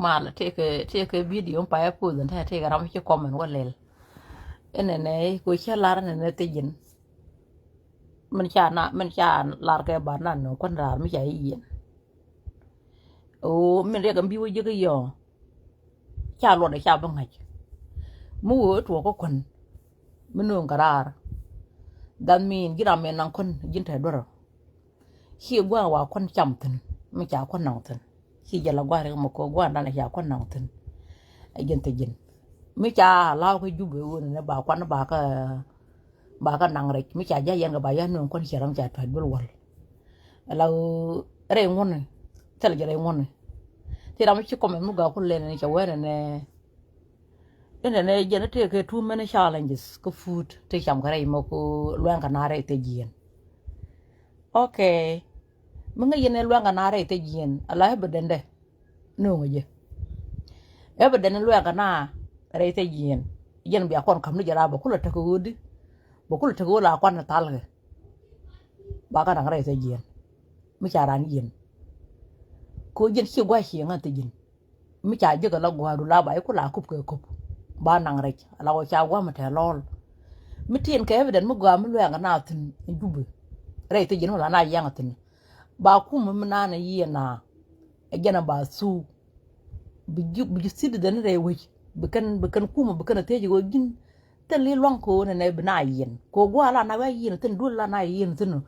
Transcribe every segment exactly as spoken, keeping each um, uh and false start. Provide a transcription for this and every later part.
Mal tëëkɛ tëëkɛ video payä puth ɛn tëë tëëkɛ ram ci comment wä lɛl. Ɛn ɛnɛ ku cä lar ɛn ɛnɛ thiec ji̱n. Min ca na min ca lar kɛ ba nan nɔ kuän raar mi ca i̱ yiɛn. O min riɛk ɛn bi wä ji̱ kä yɔɔ. Ca luɔt ɛ ca bi ŋa̱c. Mi wee tuɔɔk kä kuän. Mi nööŋ kɛ raar. That mean ji̱n ram mi naŋ kuän ji̱n te duer. Ci gua̱a̱ wa kuän cam thi̱n mi ca kuän naŋ thi̱n. Ci jɛ la gua̱a̱ rek mɛ kɔ gua̱a̱ dan ca kuän naŋ thi̱n. Ɛ jɛn thiec ji̱n mi ca law kä Jubɛ ɣöö nɛ ba kuan ba kä ba kä naŋ rɛc mi ca ja̱ yɛn kɛ ba ya̱ nööŋ kuän ciɛ ram ca tua̱c duel wäl. Ala ɣöö rɛy ŋuɔ̱ni thil jɛ rɛy ŋuɔ̱ni. Ti ram ci comment mi gak ku lɛn ni ca wɛn nɛ. Inɛ nɛ jɛn tëëkɛ too many challenges kä food ti cam kɛ rɛy mɔ ku luɛŋ kɛ na rɛy thiec jiɛn. Okay. Mi ŋäc yɛn ɛ luɛŋ kɛ na rɛy thiec jiɛn ala evident dɛ. Nööŋ jɛ evident luɛŋ kɛ na rɛy thiec jiɛn. Jɛn bia kɔn ka̱m ni jɛ la bɛ kulɛ tek ɣöödi. Bɛ kulɛ tek ɣöö la kuan ni thalkɛ. Ba kɛ naŋ rɛy thiec jiɛn. Mi ca ran yiɛn. Kɛ ɣöö jɛn ci gua̱c ci ŋa̱n thiec jiɛn. Mi ca jek ala gua̱a̱du la ba i̱ ku la kup kɛ kup. Ba naŋ rɛc ala wä ca gua̱a̱m tɛ lɔɔl. Mi tin kɛ evident mi gɔaa mi luɛŋ na thi̱n Jubɛ. Rɛy thiec jiɛn mi la na yɛŋ thi̱n. Ba kum mi naan yiëë na. Ɛ jɛn a ba thuu. Bi ji̱ bi ji̱ thi̱t dhen rɛy wec bi kɛn bi kɛn kum bi kɛn a thiec wec ji̱n. Thil i̱ luaŋ ko̱o̱n ɛnɛ bi na yiɛn ko̱o̱ gua̱a̱ la na wia yiɛn thi̱n duel la na yiɛn thi̱n.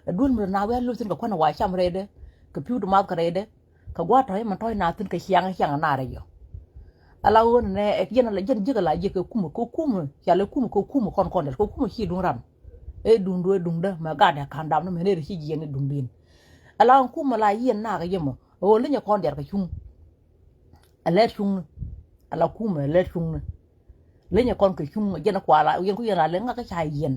Ɛ duel mi na wia luth thi̱n kɛ kuan wa cam rɛydɛ. Kɛ pi̱w di math kɛ rɛydɛ. Kɛ gua̱a̱ tɔ̱ imɛ tɔ̱ ina thi̱n kɛ ciaŋ ciaŋ na rɛy yɔ. Ala ɣöö nɛ ɛ jɛn ala jɛn ji̱k ala ji̱k kɛ kumɛ kɛ kumɛ ca lɛ kumɛ kɛ kumɛ kɔn kɔn dɛl kɛ kumɛ ci duŋ ram. Ɛ duŋdu ɛ duŋdä mɛ gat ɛ ka̱n dam ni mɛ nɛ ri ci jiɛn ɛ duŋdiɛn. Ala ɣöö kumɛ la yiɛn nak ɛ yɛmɔ ɣöö li̱nyɛ kɔn diɛr kɛ cuŋ. Ɛ lɛr cuŋni ala kumɛ ɛ lɛr cuŋni. Li̱nyɛ kɔn kɛ cuŋ jɛn ɛ kuala yɛn ku yɛn la lɛ ŋak kä ca yiɛn.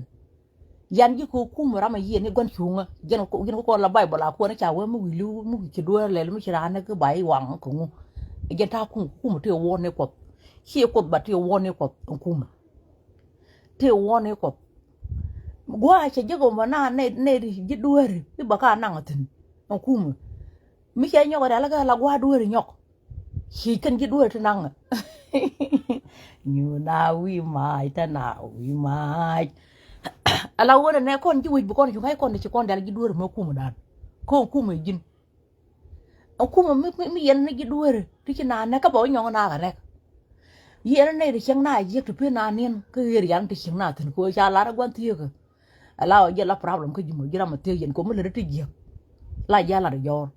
Yan ji̱ kɛ kum ram a yiɛn ni gua̱n cuŋä jɛn kɔ la Baibol a kuɔn ca wee mi wi̱i̱ li̱w mi wi̱i̱ ci dueer lɛl mi ci raan ni kä ba i̱ waŋ kɛ ŋu. Jɛn ta̱a̱ kum kum ti wuɔ̱n ni Kuɔth. Ci Kuoth ba ti wuɔ̱n ni Kuɔth ɛn kumä. Ti wuɔ̱n ni Kuɔth. Gua̱a̱ cɛ ji̱ gɔmɔ na nɛ nɛ ji̱ dueeri i̱ ba ka naŋ a thi̱n ɛn kumä. Mi cɛ nyɔk a rial kä la gua̱a̱ dueeri nyɔk. Ci kɛn ji̱ dueer ti naŋ. Nyu na wi̱i̱ mac ta na wi̱i̱ mac. Ala wä nɛ nɛ kɔn ji̱ wec bi kɔn cuŋ kac kɔn ci kɔn dial ji̱ dueer mɛ kumɛ dan. Kɔn kumɛ ji̱n. Kumɛ mi mi yɛn ni ji̱ dueer ti ci na nɛ kä bɛ wä nyɔŋ na kɛ nɛk. Yɛn ni nɛy ti cieŋ na jiɛk ti pen na niɛn kä ɣer yan ti cieŋ na thi̱n kɛ wä ca lar gua̱n thieekä. Ala wä jiɛ la problem kä ji̱ mɔ ji̱ ram a thieek yɛn kɛ wä mi lät ti jiɛk. La jiɛ lat jɔɔr.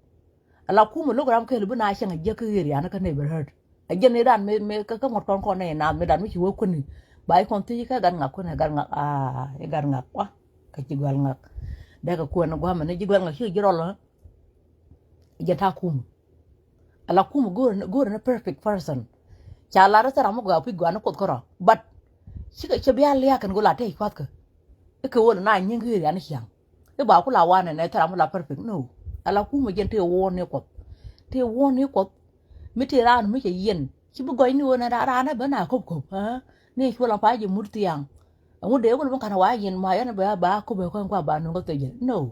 Ala kumɛ lo̱k ram kɛl bi na cäŋ a jiäk kä area ni kä neighborhood. A jiɛn ni dan mi mi kä ŋuɔ̱t kɔn kɔn ni naath mi dan mi ci wee kuäni. Ba i̱ kɔn thiec i̱ kä gat ŋak kuäni gat ŋak aa i̱ gat ŋak kua. Kä ci gual ŋak dee kɛ kuäni gua̱a̱mɛ ni ji̱ gual ŋak ci ji̱ rɔl. Jiɛn ta̱a̱ kumɛ. Ala kumɛ go̱o̱rɛ ni go̱o̱rɛ ni perfect person. Ca lar i̱ thil ram mi gɔaa puc gɔaa ni Kuoth kärɔa but cikɛ cɛ bia lia̱a̱ kɛn go̱o̱r la tɛc cua̱thkä. I̱ kɛ ɣöö lɛ na nyiŋ kä area ni ciaŋ. I̱ ba ku la wanɛ nɛ thil ram mi la perfect no. Ala kumɛ jɛn tëë wuɔ̱ɔ̱n ni Kuɔth. Tëë wuɔ̱ɔ̱n ni Kuɔth. Mi tëë raan mi cɛ yiɛn ci bi gɔc ni ɣöö nɛ raan ɛ ben a köp köp. Ni cuɔl ɛ pa ji̱ mut thiaŋ. Ɛŋu dee wul mi ka̱n wa yiɛn ma yɛn bɛ ba köp ɛ kɔn kua ba nuŋ kä thec jɛn no.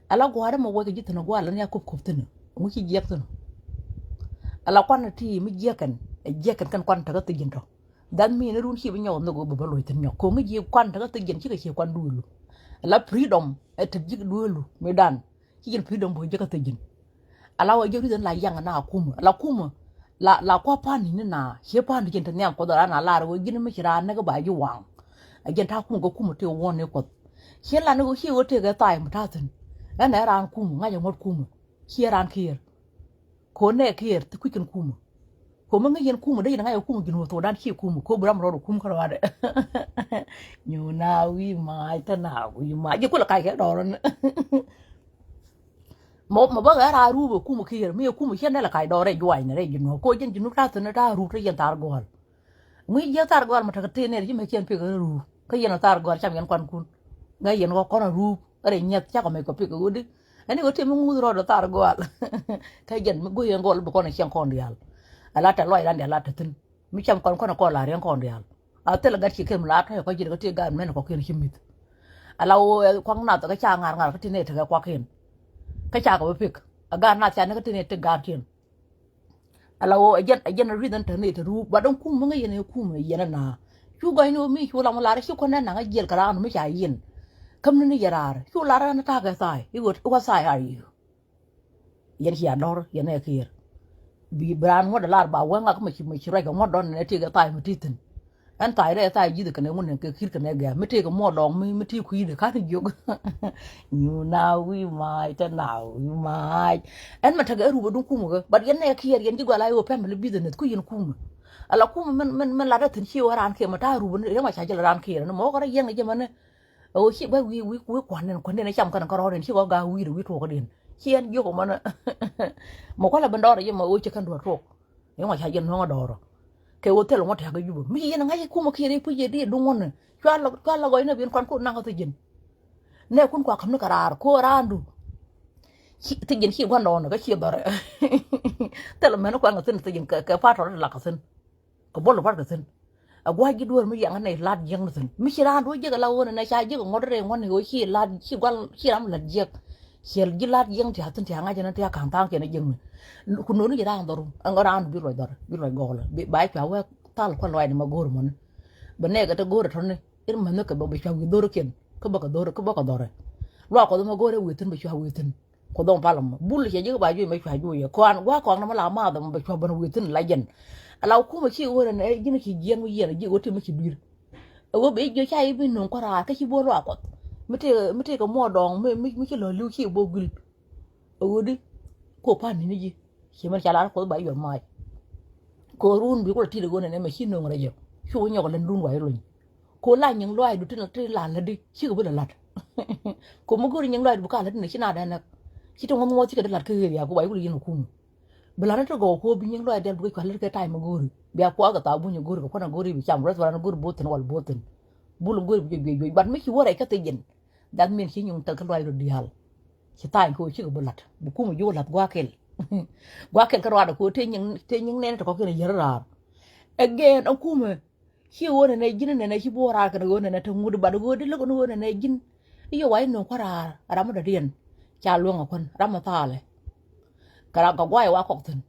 Ala gua̱a̱r ɛmɛ wec kɛ ji̱ thi̱n ɛ gua̱a̱r lɛ ni a köp köp thi̱n. Ɛŋu ci jiɛk thi̱n. Ala kuan ɛ ti mi jiɛk kɛn ɛ jiɛk kɛn kɛn kuan tekä thec jɛn tɔ. That mean run ci bi nyɔk nhök bä bä loc thin nyɔk koŋi ji̱ kuan tekä thik jin cikɛ cie kuan duëlu. Ala freedom ɛ tek ji̱ duëlu mi dan ci jin freedom bä ji̱ kä thik jin. Ala wä ji̱ rithin la yaŋ na kumä ala kumä. La la kua pani ni na cie pani jin te nhiam kuɔth ala na lar wä ji̱n mi ci raan ni kä ba ji̱ waŋ. A jin ta kumä kä kumä te wuɔn ni kuɔth. Cie la ni wä ci wä tek ɛ thai mi ta thin. Ɛn ɛ raan kumä ŋa̱c ɛ ŋuɔ̱t kumä. Cie raan kiɛɛr. Ko nɛ kiɛɛr ti kui̱c kɛn kumä. Ko mi ŋäc yɛn kumä dee yɛn ŋa̱c yɛ kumä ji̱n wä thokdan ci kumä ko bi ram rɔɔd wä kum kärɔadɛ. Nyu na wi̱i̱ mac tä na wi̱i̱ mac ji̱ kulɛ kac kɛ dɔɔrä ni. Mɔ mɔ bä ɣɛr a ruupä kumä kiɛɛr mi yɛ kumä ciɛ nɛlɛ kac dɔɔrɛ juac ni rɛy ji̱n wä ko jɛn ji̱n wä ta̱a̱ thi̱n ta̱a̱ ruup te yɛn thaar gɔ̱a̱l. Ŋui̱c jiɛk thar gɔal mɛ tekɛ tëë nɛr ci mɛ ciɛn pik ɛ ruup kä yɛn thar gɔal cam yɛn kuan kun. Ŋäc yɛn wä kɔn ɛ ruup ɛ rɛy nyiɛth cakɔ mɛc kɔ pik ɛ ɣöödi. Ɛn i̱ ɣöö tëë mi ŋuth rɔɔdɛ thar gɔal. Kä jɛn mi guic yɛn gɔl bi kɔn ɛ ciɛŋ kɔn diaal. Ɛ la tɛ lɔcdan diaal la te thi̱n mi cam kɔn kɔn ɛ kɔn la riɛŋ kɔn diaal. A thilɛ gat ci kem la tɔ̱ ɛ kɔc ji̱n kä tëë gaat mɛn ɛ kɔkiɛn ci mi̱th. Ɛ la ɣöö ɛ kuak nath kä ca ŋa̱r ŋa̱r kä tëë nɛy tekɛ kuakiɛn. Kä cakɔ bi pik ɛ gaat nath ca ni kä tëë nɛy tek gaatkiɛn. Ala ɣöö ɛ jɛn, ɛ jɛn ɛ reason te ni te ruuk, but ɛn kum mi ŋäc yɛn ɛ kum ɛ yɛn ɛ na. Cu gɔ̱ny ni ɣöö mi cu lam lar, ci kuän ɛ naŋ ɛ jiɛl kɛ raan mi ca yin. Käm ni ni yɛ raar cu lar ɛn ta̱a̱ kɛ tha̱a̱y i̱ ɣöö, what size are you? Yɛn cia dɔ̱r yɛn ɛ kiɛɛr. Bi, bi raan ŋuɔ̱t ɛ lar ba wee ŋak mi ci, mi ci ruac kɛ ŋuɔ̱t dɔ̱n ɛ tëëk ɛ tha̱a̱y mi ti thi̱n. Ɛn tha̱a̱y rɛy tha̱a̱y ji̱th kɛnɛ ŋun nɛ kɛ ki̱r kɛnɛ gɛ̈m mi tëëk mɔ dɔ̱ŋ mi, mi ti kui̱dɛ ka̱n jiök. Nyu na wi̱i̱ mac te na wi̱i̱ mac. Ɛn mɛ tekɛ ɛ rupɛ duŋ kumä kä, but yɛn nɛ kiɛɛr yɛn ji̱ gɔal a i̱ wä family business ku yɛn kumä. Ala kumä mɛn, mɛn, mɛn lat ɛ thi̱n ci wä raan kiɛ mɛ ta̱a̱ rupɛ ni rɛm a ca jɛl raan kiɛɛr ni mɛ wä kɛ rɔ yɛn ɛ jɛ mɛn ɛ. Ɛ wä ci bɛ wi̱i̱, wi̱i̱, wi̱i̱ kua̱n nɛn kua̱n nɛn ɛ cam kɛn kärɔɔd nɛn ci wä ga̱a̱ wi̱i̱dɛ wi̱i̱ tuɔɔkädiɛn. Ci ɛn jiök ɛ mɛn ɛ. Mɛ kualɛ ben dɔɔr ɛ jɛ mɛ wä ci kɛn duɔ̱ɔ̱r tuɔɔk. Yɛn wä ca jɛn nuɔ̱ŋ a dɔɔrɔ. Kɛ wä thil ŋuɔ̱t tɛ̈kä jupä mi ci yɛn ŋa̱c kumä kiɛ ri puc yɛ di duŋ ŋuɔ̱n ni cua lɔ, cua lɔ gɔy ni biɛn kuan kun naŋ kä thi̱ji̱n. Nɛ kun kua käm ni kɛ raar ko raandu. Ci thi̱ji̱n ci gua̱n dɔɔn kä ci dhɔrɛ. Thil mɛn kuaŋ kä thi̱n thi̱ji̱n kɛ, kɛ patɔr lak kä thi̱n. Kɛ buɔl pat kä thi̱n. A gua̱c ji̱ dueer mi yaŋ ni lat jiäk ni thi̱n mi ci raandu jiäk ala ɣöö ni nɛ ca jiäk ŋuɔ̱t rɛy ŋuɔ̱n ni ɣöö ci lat ci gua̱l ci ram lat jiäk. Ciɛl ji̱ lat jiäk ti a thi̱n ti a ŋa̱c ni ti a ka̱ŋ tha̱a̱ŋ kiɛn jiäk ni. Ku nööni ji̱ raan dhɔru ɛn ɣöö raandu bi ruac dhɔr bi ruac gɔɔlä bi ba cua wee thal kua̱n lɔac ni ma go̱o̱r mɔni. Bɛ nɛɛk ɛ te go̱o̱r ɛ tɔ̱ni. Ir mɛn ni kɛ bɛ bɛ cua wi̱i̱ dho̱r kiɛn kä bä kɛ dho̱r kä bä kɛ dhɔrɛ. Luaak Kuɔth ɛmɛ go̱o̱r ɛ wi̱i̱ thi̱n bɛ cua wi̱i̱ thi̱n. Kuɔth ɛmɔ pal ɛmɔ bul cɛ ji̱ kɛ ba juɔc mɛ cua juɔc yɛ kɔan gua̱a̱k kɔak ni mɛ la maath ɛmɔ bɛ cua bän wi̱i̱ thi̱n la jɛn. Ala kumɛ ci ɣöö rɛn ɛ ji̱n ci jiɛŋ mi yiɛn ɛ ji̱ ɣöö ti mi ci dui̱r. Ɛ ɣöö bɛ ji̱ ca i̱ bi nuŋ kɔn raar kä ci buɔl Luaak Kuɔth mi tëëk, mi tëëk kɛ muɔɔr dɔɔŋ mi, mi, mi ci lɔ li̱w ci buɔl guil. Ɛ ɣöö di ko pan ni ni ji̱. Ci mɛn ca lar Kuoth ba yuɔr mac. Ko run bi kulɛ tit ɣöö nɛnɛ mɛ ci no̱o̱ŋ rɛc jɛ. Cu nyɔk lɛn dun wa i̱ luny. Ko la nyiŋ luaacdu ti la, ti la lätdi cikɛ bi lɛ la̱t. Ko mi go̱o̱ri nyiŋ luaacdu bi ka lätdi ni ci na dee näk. Ci ti ŋuɔth ŋuɔth cikɛ di la̱t kä ɣëëth ya ko ba i̱ kulɛ yɛn ɛ kumä. Bi la̱t ni ti gɔw ko bi nyiŋ luaacdu dɛl bi kɛ cual lät kɛ ta̱a̱ mi go̱o̱ri. Bia kuakä thaak buny go̱o̱ri kɛ kuan go̱o̱ri bi cam restaurant go̱o̱ri bo̱o̱th thi̱n wal bo̱o̱th thi̱n. Bul go̱o̱ri bi juɔc juɔc juɔc but mi ci wä rɛc kä thiec jɛn. That mean ci nyuŋ thil kä luaacdu diaal. Ci tha̱a̱ny kɛ ɣöö cikɛ bi la̱t bi kumɛ ji̱ wä la̱th gua̱a̱k kɛl. Gua̱a̱k kɛl kä ruaadɛ kɛ ɣöö tëë nyiŋ, tëë nyiŋ nɛn tɔ̱ kɔ̱kiɛn a yär raar. Again ɛn kumɛ ci ɣöö nɛnɛ ji̱n nɛnɛ ci bi wä raar kɛn ɣöö nɛnɛ te ŋut bat ɣöö di läk ɛn ɣöö nɛnɛ ji̱n. I̱ yɛ wa i̱ nööŋ kua̱r raar ram mi dɔ̱diɛn ca luäŋ ɛ kuän ram mi thaal ɛ. Kɛ ram kɛ gua̱a̱c wa kɔk thi̱n.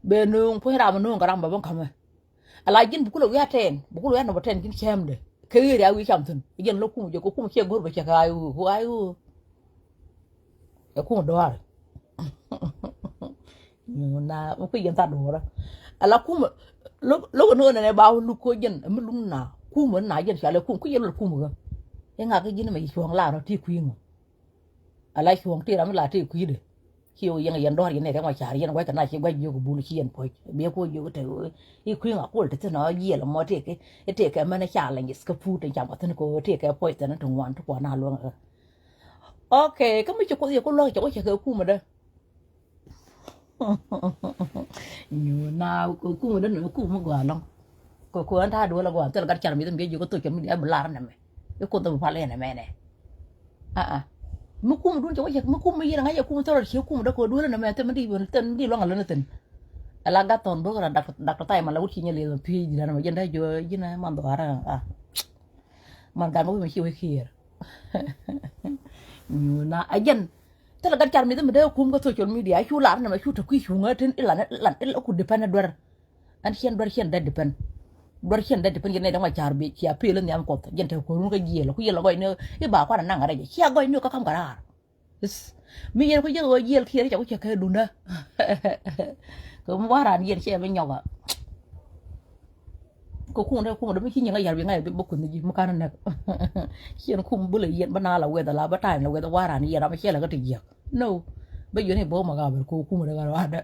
Bɛ nööŋ puɔ̱ny ram mi nööŋ kɛ ram bɛ bä ka̱mɛ. Ala ji̱n bi kulɛ wi̱i̱ a tɛn bi kulɛ wi̱i̱ a nɔmɔ tɛn ji̱n cɛmdɛ kɛ ɣëë riaw wi̱i̱ cam thi̱n. Ji̱n lo̱k kum jɛ kɛ kum ciɛ go̱r bɛ cɛ kɛ ay ɣöö ɣöö ay ɣöö. Ɛ kum dɔaar. Na mi kui̱ ji̱n tha̱a̱ duɔ̱ɔ̱rä. Ala kum lo̱k, lo̱k ni ɣöö nɛnɛ ba wä luk ko̱ ji̱n mi luk na kum na ji̱n cualɛ kum kui̱ ji̱n lɔt kum ɣä. I̱ ŋakä ji̱n mɛ cuɔ̱ɔ̱ŋ la rɔ ti kui̱ ŋä. Ala cuɔ̱ɔ̱ŋ ti ram la ti kui̱dɛ. Ci wä yɛn yɛn dɔ̱r yɛn ni rɛm a car yɛn gua̱c kɛ na ci gua̱c jiök bul ci yɛn puɔ̱c biɛ kuɔ jiök te i̱ kui̱ ŋa kuɔl te thin ɔ yiɛl mɔ tëëkɛ. Tëëkɛ mɛn challenges kä puut in cam kɛ thin kɛ tëëkɛ puɔ̱c thin ti ŋuan ti kuɔ na luäŋ kɛ. Okay kä mi ci kuoth yɛ ku luäk cɛ wä cɛ kɛ kumä dä. Nyu na kumä dä ni kumä gɔaa lɔŋ. Kɛ kɛ ɣän ta̱a̱ duɔl a gɔaa thil gat car mi̱th mi jɛ jiök kä thok cɛ mi diaal bi lar nɛmɛ. I̱ kuoth bi pal yɛn ɛmɛnɛ. Aa mi kum dun cɛ wä cɛ mi kum mi yiɛn ŋa̱c cɛ kum thɔrɔ ciɛ kum dä kɛ duel nɛ mɛ thim di ben thim di luaŋ a lön thim. Ala gat thɔn bök ra dak dak tɔ̱ tay ma la wut ci nyɛ lieth ma pi̱i̱c di dan ma jɛn dä jɔ ji̱n man dhɔaar a. Man gan ma wä mi ci wä kiɛɛr. Nyu na a jɛn thilɛ gat car mi̱th mi dee kum kä social media cu lar nɛ mɛ cu te kui̱ cuŋä tin ilan ilan il ku depend duer. Ɛn ciɛn duer ciɛn dee depend. Duer ciɛn dee depend yɛn nɛ dee ŋuac ca̱r bi cia pil in nhiam kuɔth jɛn te kuɔrun kä jiɛl ku yɛl a gɔc ni i̱ ba kuan a naŋ a rɛc cia gɔc ni kä kam kɛ raar. Mi yɛn ku jɛ ɣöö jiɛl kiɛɛr ca ku cɛ kɛ dundä. Kɛ mi wa̱a̱ raan yɛn cɛ mi nyɔk a. Kɛ kum dee kum dee mi ci nyiŋ a yar bi ŋa̱c bi bä kunh ji̱ mi kan nɛk. Ciɛn kum bi lɛ yɛn bä na la weth a la bä ta̱a̱ la weth a wa̱a̱ raan yɛn ram mi cɛ lɛ kä ti jiäk. No. Bä yoni bä ma gabel ko kum de garo ada.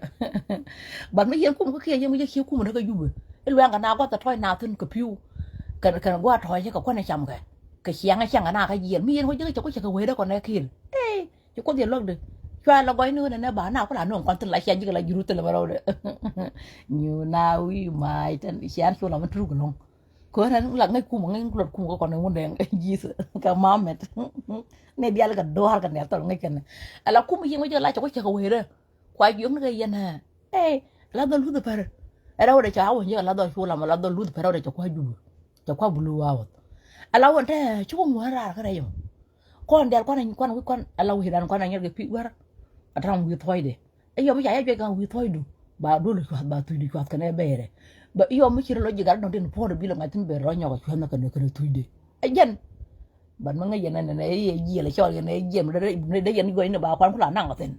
But mi yɛn kum kä kiɛ yɛn mi jɛ kiɛ kum de kä Jubɛ. I luɛŋ kɛ na guath tɔy na thin kɛ piu. Kɛn kɛn guath tɔy kɛ kuan cam kɛ. Kɛ ciaŋ ciaŋ na kä jiɛl mi yɛn ko jɛ kɛ cɛ ko cɛ kɛ wede kɔn ɛ kil. Ey, ci kuoth yɛ luäk de. Cua lɔ gɔy ni wen ne ba na ko la nong kɔn thin la cia jik la juru thin la bɛ rɔw de. Nyu na wi ma iten cian cu la ma truk long. Kön ɛn la ŋäc kum ŋäc kulot kum kä kɔn ŋun dɛŋ Jesus kɛ mamɛt. Nɛ dial kɛ duar kɛ nɛr thɔl ŋäc kɛn. Ala kum yiŋ wä jɛ la cɛ wä cɛ kɛ wee rɛ. Kua jiök ni kɛ yɛn ɛ. Ɛ la dhɔl luth pɛr. Ɛ rɛ wä dɛ cɛ a wä jɛ la dhɔl cu lam la dhɔl luth pɛr wä dɛ cɛ kua jubu. Cɛ kua bulu wa wä. Ala wä tɛ cu ŋuan rar kɛ rɛ yɔ. Kɔn dial kuan kuan kuan ala wä hidan kuan nyɛr kɛ pi wär. A tram wi̱i̱ thuɔcdɛ. Ɛ yɔ mi ca yɛ juɛc kɛ wi̱i̱ thuɔcdu. Ba dul cuath, ba thucdi cuath kɛnɛ bɛɛrɛ. Ba iɔ mi ci rɔ lɔ ji̱ gat dɔ̱ŋ tin puɔ̱ɔ̱r bi lɔ ŋa̱c thi̱n bɛɛr rɔ nyɔk cuath na kɛnɛ kɛnɛ thucdi. Ɛ jɛn. Ban mi ŋäc yɛn ɛn ɛ jiɛl ɛ cɔl yɛn ɛ jiɛm dee yɛn gɔcni ba kuan kula naŋ ɔ thi̱n.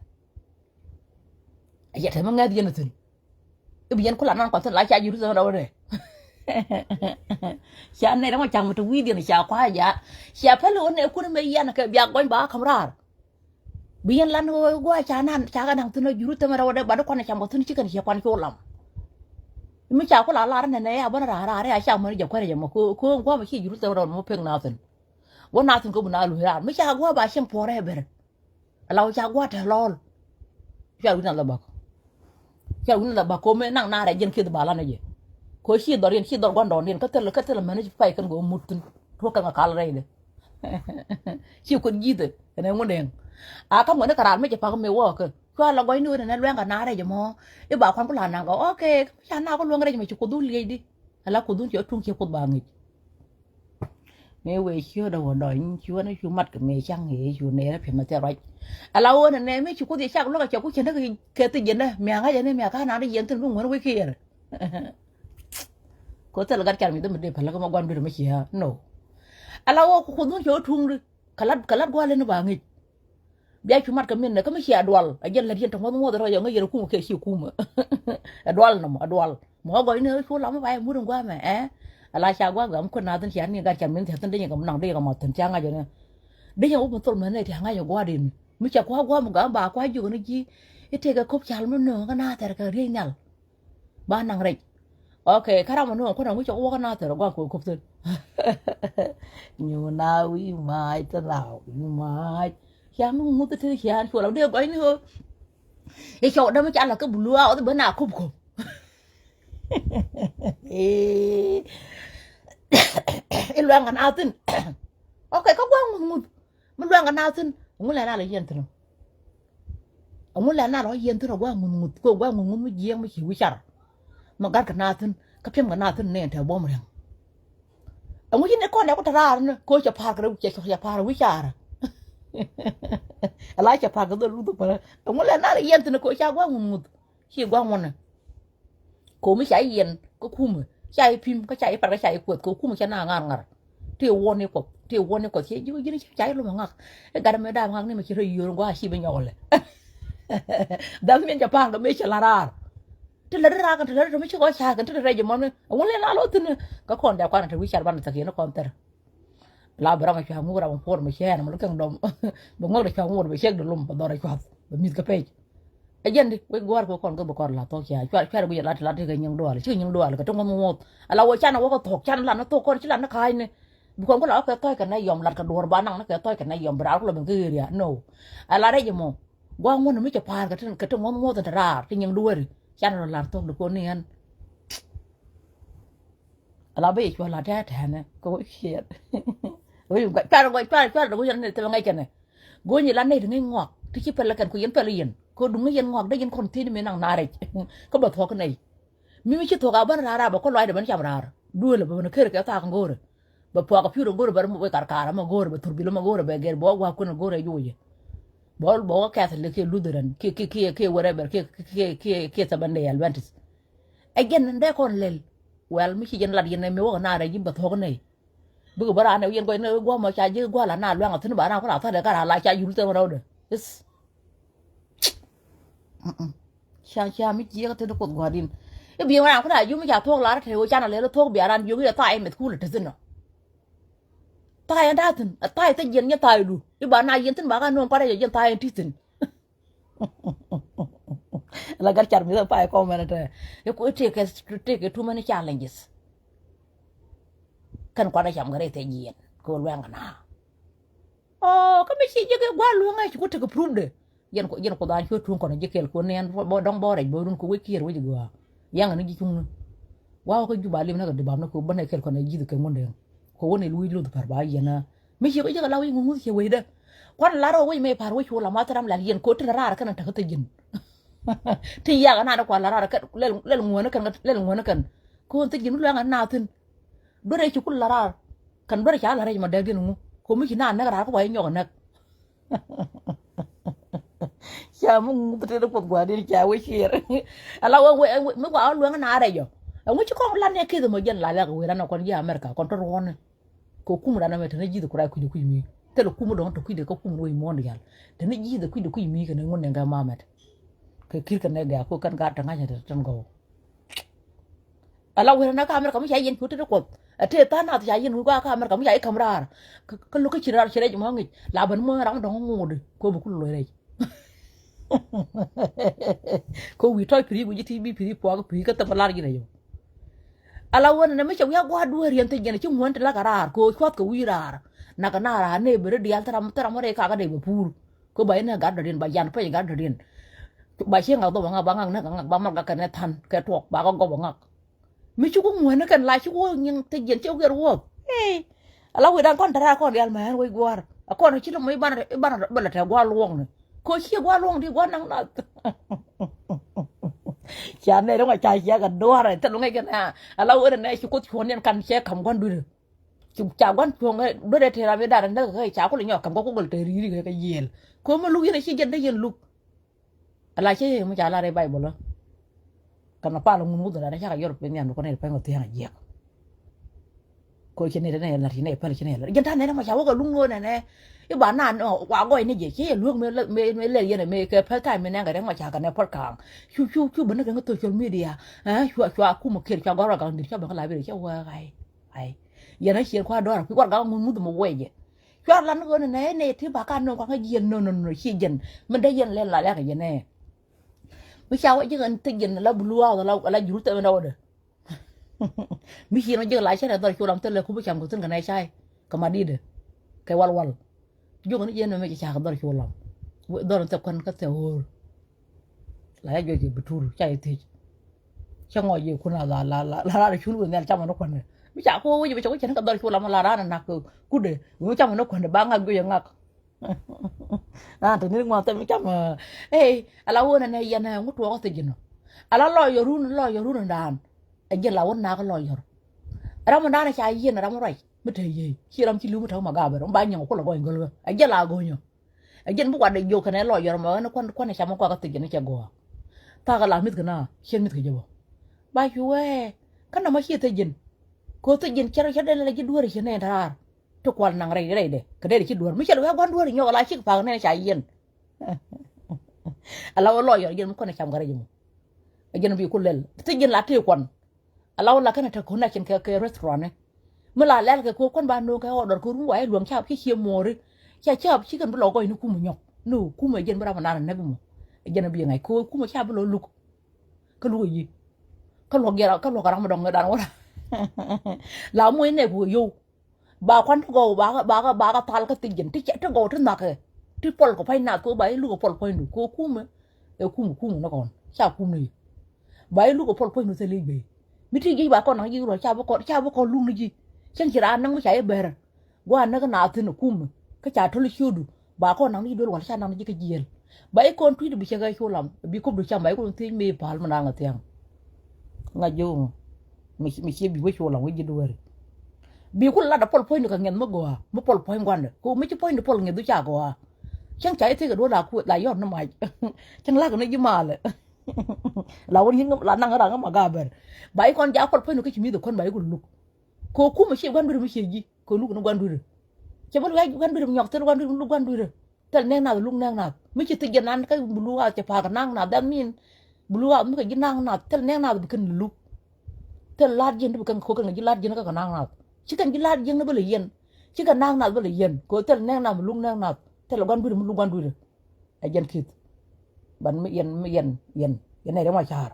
Ɛ jɛ tɛmɛ ŋäth yɛn ɔ thi̱n. I̱ bi yɛn kula naŋ kɔn thi̱n la ca Jerusalem rɛwdɛ. Ca nɛy rɛm ɔ ca̱ŋ mi te wi̱i̱diɛn ca kua̱c a ca pɛl ɣöö nɛ kun mɛ yɛn kɛ bia gɔny ba ɣä käm raar. Bi yɛn lan ɣöö gua̱a̱ ca nan ca kɛ naŋ thi̱n ɔ Jerusalem rɛwdɛ ba di kuan ɛ cam kɔ thi̱n ci kɛn ciɛ kuan cu lam. Mi ca kula lar nɛnɛ ya bän raar raar ya ca män jɛ kuɛn jɛ mɔ kɛ ɣöö gua̱a̱ mɛ ci Jerusalem rɛwdɛ mɔ pek na thi̱n. Wä na thi̱n kä bi na luth raar mi ca gua̱a̱ ba cieŋ puɔ̱rɛ ber. Ala wä ca gua̱a̱ te lɔɔl. Ca wi̱n a la bak. Ca wi̱n a la bak ko̱mɛ naŋ naarɛ jiɛn kieth ba lanɛ jɛ. Ko ci dhɔr yɛn ci dhɔr gua̱ndɔɔŋdiɛn kä thil kä thil mɛn ci pay kɛn kɛ wä mut thi̱n. Tuɔk kɛn kɛ kal rɛydɛ. Ci kueth ji̱thɛ kɛn ɛ ŋun dɛŋ. A kam kɛn kɛ raar mi cɛ pak mi wä kɛ cua la gɔcni wen ɛn ɛ luɛŋ kɛ naarɛ jɛ mɔ. I̱ ba kuan ku la naŋ kɛ ok. Ca na ku luäŋ rɛc mɛ ci kuoth wä liecdi. Ala kuoth wun cɛ wä tuŋ ciɛ kuoth ba ŋic. Mëë wëë ciötdä wä dɔny cuäni cu mat kɛ mëë caŋ ëë cu nɛɛrä piɛth mɛ thil ruac. Ala ɣöö nɛ nɛɛ mëë ci kuoth yɛ cak luäk a cɛ ku cändä kɛ thi̱c jɛndä mia̱a̱ŋ ŋa̱c ɛn mëë mia̱a̱ŋ ka̱n na̱a̱n dee yiɛn thi̱n bi ŋuäär wec kiɛɛr. Kɛ thil gat car mi dhäm mi dee päl kä ma gua̱n dui̱r mi cia no. Ala ɣöö ku kuoth wun cɛ wä tuŋdi kɛ lat kɛ lat gua̱a̱l ɛn ba ŋic. Bia cu mat kɛ min nɛ kä mi cia dual a jɛn lät yɛn te ŋuɔth ŋuɔth rɔ yɛ ŋäc yɛn ɛ kumä kɛ ci kumä. Ɛ dual nɔmɔ ɛ dual mɔ gɔcni cu lam mi ba yɛ mut in gua̱a̱mɛ ɛ. Ala ca gua̱a̱ gam kuän na thi̱n cia ni gat ca min thia̱ thi̱n dee nyɛ kɛ naŋ dee nyɛ kɛ mat thi̱n cia ŋa̱c ɛnɛ. Dee nyɛ wä mi thol mɛn nɛ tia ŋa̱c ɛ gua̱a̱din mi ca kua̱ gua̱a̱m gam ba kua̱ jiök ni ji̱. I̱ tëëkɛ ko̱p cal mi nööŋ kä na thɛr kɛ riey nhial. Ba naŋ rɛc. Ok, kä ram mi nuɔ̱ɔ̱ŋ kuɔ̱n aŋu cɛ wä kä nathɛr gua̱a̱ŋ kɛ kup thi̱n. Nyuna wi̱i̱ mac thil la wi̱i̱ mac. Ca mi ŋuth ti ca cuɔl a dee gɔcni ɣöö. I̱ cɔw dämi ca la kä bulu a ɣɔth ben a kup kup. I̱ luɛŋ kɛ na thi̱n. Ok, kä gua̱a̱ŋ ŋuth ŋuth. Mi luɛŋ kɛ na thi̱n ɛŋu lɛ na lɛ yɛn thi̱n ɔ. Ɛŋu lɛ na lɔ yɛn thi̱n ɔ gua̱a̱ŋ ŋuth ŋuth kɛ gua̱a̱ŋ ŋuth ŋuth mi jiɛɛŋ mi ci wi̱c car. Mi gat kɛ na thi̱n kä piɛm kɛ na thi̱n nɛn tɛ buɔ̱m riɛŋ. Ɛŋu ci ni kɔn dɛ ku te raar ni kɛ cɛ pa̱a̱r kɛ rɛ cɛ cɛ pa̱a̱r wi̱c car. Ala cɛ pa̱a̱r kɛ dhol luth pälä ɛŋu lɛ na lɛ yɛn thi̱n kɛ ca gua̱a̱ŋ ŋuth ŋuth. Ci gua̱a̱ŋ ŋuɔ̱nɛ. Ko̱mi ca i̱ yiɛn kä kumä ca i̱ pi̱m kä ca i̱ pat kä ca i̱ kuɛth kɛ kumä ca na ŋa̱r ŋa̱r. Ti wuɔ̱n i̱ kuɔth ti wuɔ̱n i̱ kuɔth ci ji̱ ji̱ ca i̱ lum aŋak. I̱ gat mɛ da̱a̱m ŋak ni mɛ ci rɛy yio̱o̱r gua̱a̱ ci bi nyɔkɔlɛ. Dha̱th miɛn ca pa̱a̱r kɛ mëë cɛ la raar. Ti lät raar kɛn ti lät rɛm ci kɔ ca̱a̱r kɛn ti lät rɛy jɛ mɔni. Ɛŋu lɛ la lo̱th thi̱n kä kɔn dɛ kuan ti wi̱i̱ car ban thäk yɛn kɔn thɛr. La bɛ ram a cua ŋuur ram a puɔr mɛ cɛɛn mɛ lukɛŋ dɔm. Bɛ ŋuɔk dɛ cua ŋuur bɛ cɛk dɛ lum bɛ dhɔr a cuath bɛ mi̱th kɛ pec. Ɛ jɛn di wek gua̱a̱r kɛ kɔn kɛ bɛ kɔr la thok cia cuar cuar guic lat lat kɛ nyiŋ dual ci nyiŋ dual kɛ ti ŋuɔth ŋuɔth. Ala wä can a wä kɛ thok can lan a thok kɔn ci lan a ka̱a̱cni. Bi kɔn ku la wä kɛ thɔc kɛ nɛ yɔm lat kɛ duɔr ba naŋ ni kɛ thɔc kɛ nɛ yɔm bi raar ku la ben kä area no. Ala rɛc ɛmɔ gua̱a̱r ŋuɔ̱n mi cɛ pa̱a̱r kɛ ti ŋuɔth ŋuɔth in te raar ti nyiŋ dueeri can rɔ lat thok di kɔn ni ɛn. Ala bä yɛ cuɔl a tɛtɛnɛ kɛ wä ciɛɛt. Wä cuarɛ gɔc cuarɛ cuarɛ dee wä yɛn ni thilɛ ŋäc kɛnɛ. Go̱o̱ny ila nɛy ti ŋäc ŋɔak ti ci pɛl kɛn ku yɛn pɛl yɛn kɛ duŋ ni yɛn ŋɔak dee yɛn kɔn thiecni mi naŋ naarɛc. Kä bɛ thuɔ̱k nɛy mi mi ci thuɔ̱k a bän raar a bɛ kä lɔacdɛ bän cam raar duëël bɛ bän ker kɛ thaak ŋo̱o̱rɛ. Bɛ puak a piur ŋo̱o̱rɛ bɛ ram wek karkar amɛ go̱o̱rɛ bɛ thurbil amɛ go̱o̱rɛ bɛ gɛr bɛ wä gua̱a̱k kuën ŋo̱o̱rɛ juucɛ. Bɛ wä bɛ wä kɛth lɛ kiɛ Lutheran kiɛ kiɛ kiɛ kiɛ wɛrɛbɛr kiɛ kiɛ kiɛ kiɛ Seventh Day Adventist. Ɛ jɛn dee kɔn lɛl. Wɛl mi ci jɛn lat yɛn ɛ mi wäk ɛ naar ɛ ji̱n bɛ thuɔ̱k nɛy. Bikɛ bä raan ɛ wiɛn guɔc ni guɔ̱mɔ ca ji̱ gua̱l ana luaŋ a thi̱n ba na ku la thäl ɛ ka ra la ca yul thäl rɛwdɛ. Is. Ca ca mi ciek thi̱n kuoth gua̱din. I̱ bi̱i̱ wan ku na ji̱ mi ca thuɔ̱k lar te ɣöö can a lɛl thuɔ̱k bia raan jiök i̱ ɛ tha̱a̱ ɛmɛth kulɛ te thi̱n ɔ. Tha̱a̱ ɛn da̱a̱ thi̱n ɛ tha̱a̱ ɛ thäc yɛn nyɛ tha̱a̱ ilu i̱ ba na yɛn thi̱n ba ka nööŋ kɔn rɛc ɛ jɛn tha̱a̱ ɛn ti thi̱n. La gat car mi thɛ pay kɔmɛn tɛ. Iku itekɛ itekɛ too many challenges. Kɛn kuanɛ cam kɛ rɛy thɛ jiɛn kɛ luɛŋ kɛ na. Ɔ kä mi ci jek i̱ gua̱l luäŋ ɛ ci ku tekɛ proof de. Yɛn ku yɛn ku dhan cuɛ tuŋ kɔn ji̱ kɛl ku nɛn bɔ dɔŋ bɔ rɛc bɔ run ku wec kiɛɛr wec gua̱a̱. Yaŋ ni ji̱ cuŋni. Gua̱a̱ wä kä Juba lim ni kɛ dibam ni ku bä nɛ kɛl kɔn ji̱th kɛ ŋundɛ. Ku wä ni luc luth pär ba yɛn a. Mi ciɛ kɛ jek a la wi̱c ŋuŋ ŋuth ciɛ wecdä. Kuan lar ɔ wec mɛ par wec cu la math ram lak yɛn ko ti la raar kɛn a täk kä thi̱ji̱n. Ti yak a na dä kuan la raar kɛn lɛl lɛl ŋuäni kɛn lɛl ŋuäni kɛn. Ko̱n thi̱ji̱n mi luɛŋ a na thi̱n. Duer ɛ ci kul la raar. Kɛn duer ca la rɛc ma dɛk diɛn ŋu ko mi ci na näk raar kä wa inyɔk a näk. Ca mi ŋuth tëë kuoth gua̱a̱r di̱t ca wee ciɛɛr. Ala wee wee mi gua wä lueŋ na rɛc ɔ. Ɛŋu ci kɔn lan ni kith mɔ jɛn la lɛk wee ran ɔ kɔn ji̱ America kɔn tɔt ruɔ̱ni. Kɛ kum dan ɛmɛ teni ji̱th kuray kui̱dɛ kui̱ mi. Thilɛ kum dɔ̱ŋ te kui̱dɛ kä kum wec muɔ̱ɔ̱n diaal. Teni ji̱th kui̱dɛ kui̱ mi kɛn ŋun nɛn kɛ mamet. Kɛ ki̱r kɛ nɛk gɛ̈k ku kɛn gaat te ŋa̱c te tɛn gɔw. Ala wee ran kä America mi ca yɛn cu te te kuɔth. Ɛ tëë tha̱a̱ŋ nath ca yɛn wi̱i̱ gua kä America mi ca i̱ ka̱m raar. Kä lo̱k kä ci raar ci rɛc mɔ ŋic la ben muɔ̱ɔ̱n ram dɔ̱ŋ ŋuudu ko bi kul lo̱c rɛc. Ko wi̱i̱ tɔc pi̱i̱ guic ti bi pi̱i̱ puɔk pi̱i̱ kä thäm lar ji̱n a yom. Ala wen nɛ mi cɛ wi̱i̱ a gua̱a̱r dueer yɛn thiec jɛn ci ŋuän ti la kɛ raar ko cuath kɛ wi̱i̱ raar. Nak kɛ na raar ne beri diaal thäram thäram rɛy kakä dee bɛ puur. Ko ba inɛ gat dɔ̱diɛn ba yan pec gat dɔ̱diɛn. Ba ci ŋak dhɔp a ŋak ba ŋak näk a ŋak ba mal gat kɛ nɛ than kɛ tuɔk ba kɛ gɔp a ŋak. Mi ci ku ŋuäni kɛn la ci ku nyiŋ te jiɛn ci ku gɛr wuɔth. Ii. Ala wec dan kɔn tɛrɛ kɔn rial mɛ ɣän wec gua̱a̱r a kɔn ci lɔ mɔ iban iban bä lɛ tɛ gua̱a̱r luɔ̱ŋni. Ko ci gua̱a̱r luɔ̱ŋ di gua̱a̱r naŋ nath. Ca nɛ rɛŋ wa ca cia kɛ dua̱r ɛ thil wä ŋäc kɛn a ala wec nɛ ci kuoth cuɔ̱ɔ̱n yɛn kan cɛ ka̱m gua̱n dui̱r. Ci ca gua̱n cuɔ̱ɔ̱ŋ dui̱r ɛ tëë ram idan ɛ näk kɛ ca kulɛ nyɔk ka̱m kɛ kugɛl tëë ri̱i̱ri kɛ kɛ yiëël. Ko mi luk yɛn ci jɛn dee yɛn luk. Ala cä yɛ mi ca lar i̱ Baibol ɛ. Kɛn a pal ŋun muth ɛ la ni cakɛ yɔr piny nhiam ni kɔn i̱ pɛŋ ɔ thia̱a̱ŋ a jiɛk. Ko ci nɛy tɛ nɛy lar ci nɛy päl ci nɛy lar jɛn ta̱a̱ nɛy ni ma ca wä kɛ luŋ ɣöö nɛnɛ. I̱ ba naan ɔ wa gɔɔy ni jɛ ci yɛ luäk mëë lɛl yɛn ɛ mëë kɛ päl ta̱a̱ mëë nɛn kɛ rɛk ma ca kɛ nɛ puɔt ka̱a̱ŋ. Cu cu cu bä ni kɛ ŋä social media. Ɛ cua cua kum ɔ kiɛt cua gɔr wa gaŋ di̱t cua bä kä la bi rɛ cɛ wä ɣa̱y. Ɣa̱y. Yɛn a ciɛn kua dɔɔr a kui̱ war gaŋ ŋun muth mɔ wɛcɛ. Cuar lan ɣöö nɛ nɛ ti ba ka nöŋ kɔn kä jiɛn nöŋ nöŋ nöŋ ci jɛn. Mi dee yɛn lɛl la lɛk jɛn nɛ. Mi ca wä ji̱ ɣän thik jɛn la blue house la la juru thɛmɛ dɔwdɛ. Mi ci nɔ ji̱ la cɛ rɛ dhɔr cu lam thilɛ kup cam kɛ thin kɛ nɛ cay kɛ ma di̱dɛ kɛ wal wal. Jiök ni jɛn mɛ mi ci cak dhɔr cu lam. Dhɔr ni thɛ kuan kä thɛ ɣöör. La ya juɔc kɛ bi tur ca yɛ thiec. Cä ŋɔc yɛ kun a la la la la la cul wä nhial camɛ ni kuändɛ. Mi ca ko wec bɛ cɛ wä cɛ ni kɛ dhɔr cu lam la raan nak kudɛ. Wä camɛ ni kuändɛ ba ŋak juɔc ɛ ŋak. Raan te ni ŋuan thɛm camɛ. Ey ala wä nɛ nɛ yɛn ɛ ŋut tuɔɔk kä thiec jinɔ. Ala lɔc yɛ run lɔc yɛ run daan. Ɛ jɛ la wä nak lɔc yɛ run. Ram mi daan ca yiɛn ram mi ruac mi te yiey ci ram ci li̱w mi te wä ma gabɛ run ba nyiŋ kulɛ gɔny gölgä ɛ jɛ la go̱nyɔ. Ɛ jɛn bi wat dee jiök kɛnɛ lɔc yɔr mɛ ɣän kuan kuan cam kuakä thiec jɛn cɛ gɔaa. Thakä la mi̱th kɛ na ciɛ mi̱th kɛ jɛ bä. Ba cu wee kä nɔmɔ ciɛ thiec jɛn. Kɛ thiec jɛn cɛ rɔ cɛ dee lɛ ji̱ dueeri cɛ nɛn te raar. Ti kual naŋ rɛy rɛy dɛ kɛ dee ci dueer mi cɛ lɛ wee gua̱n dueeri nyɔk ala cik pa̱a̱k nɛn ca yiɛn. Ala wee lɔc yɔr jɛn mi kuan cam kɛ rɛy jɛ mɔ. Ɛ jɛn bi ku lɛl thiec jɛn la tëë kuan. Ala wä la kɛn a te connection kɛ kɛ restaurant ni. Mi la lɛl kɛ kɛ kuan ba no̱o̱ŋ kɛ order kɛ rum wa i̱ luäŋ cap ci cie muɔɔri. Ca cap ci kɛn bi lɔ gɔc ni kum nyɔk ni kum ɛ jɛn bi ram a nan a näk mɔ. Ɛ jɛn a bi ŋa̱c kɛ kum ca bi lɔ luk. Kä luk ɛ yi. Kä luɔk jɛ kä luɔk a ram a dɔŋ dan wä la. La muɔc nɛ ku kɛ yow. Ba kuan ti gɔw ba ba ba ba thal kä thiec jɛn ti cɛ ti gɔw ti nhakɛ. Ti pɔl kɛ pua̱ny nath kɛ ba i̱ luk kɛ pɔl pua̱nydu kɛ kumɛ. Ɛ kumɛ kumɛ ni kɔn ca kumɛ ni. Ba i̱ luk kɛ pɔl pua̱nydu thil i̱ bey. Mi ti ji̱ ba kɔn naŋ ji̱ ruɔ̱l ca bi kɔn ca bi kɔn luk ni ji̱. Cäŋ ci raan naŋ mi ca i̱ bɛr. Gua näk naath thi̱n ɛ kumɛ kä ca to̱l ciötdu. Ba kɔn naŋ ni ji̱ duel wal ca naŋ ni ji̱ kä jiɛl. Ba i̱ kɔn tui̱t bi cɛ kɛ cu lam bi kopdu cam ba i̱ kɔn thiec mëë pal mi naŋ ɛ thiaŋ. Ŋa̱c ji̱ ɣöö mi cie bi wec cu lam wec ji̱ dueeri. Bi ku lat a pɔl puɔ̱nydu kɛ ŋɛth mi gɔaa mi pɔl puɔ̱ny gua̱ndɛ ko mi ci puɔ̱nydu pɔl ŋɛth du ca gɔaa. Cäŋ ca i̱ thiek ɛ duɔ̱ɔ̱r la kuëth la yɔt ni mac. Cäŋ lak ni ji̱ malɛ. La wun yi̱n la naŋ raŋ ma gabɛr. Ba i̱ kɔn ja pɔl puɔ̱nydu kä ci mi̱th ɛ kuän ba i̱ ku luk. Ko kumɛ cie gua̱n dui̱r mi cie ji̱ ko luk ni gua̱n dui̱r. Cɛ bi luɛc gua̱n dui̱r mi nyɔk thil gua̱n dui̱r mi luk gua̱n dui̱r. Thil nɛŋ nath luk nɛŋ nath mi ci thiec jɛ nan kä bi luk a cɛ pa̱a̱k kɛ naŋ nath that mean. Bi luk a mi kɛ ji̱ naŋ nath thil nɛŋ nath bi kɛn luk. Thil la̱t jiɛn ti bi kɛn ko kɛn kɛ ji̱ la̱t jiɛn kä kɛ naŋ nath. Ci kɛn ji̱ la̱t jiɛn ni bi lɛ yɛn. Ci kɛ naŋ nath bi lɛ yɛn ko thil nɛŋ nath bi luk nɛŋ nath thil gua̱n dui̱r mi luk gua̱n dui̱r. Ɛ jɛn ki̱th. Ban mi yɛn mi yɛn yɛn yɛn nɛ rɛm a ca̱a̱r.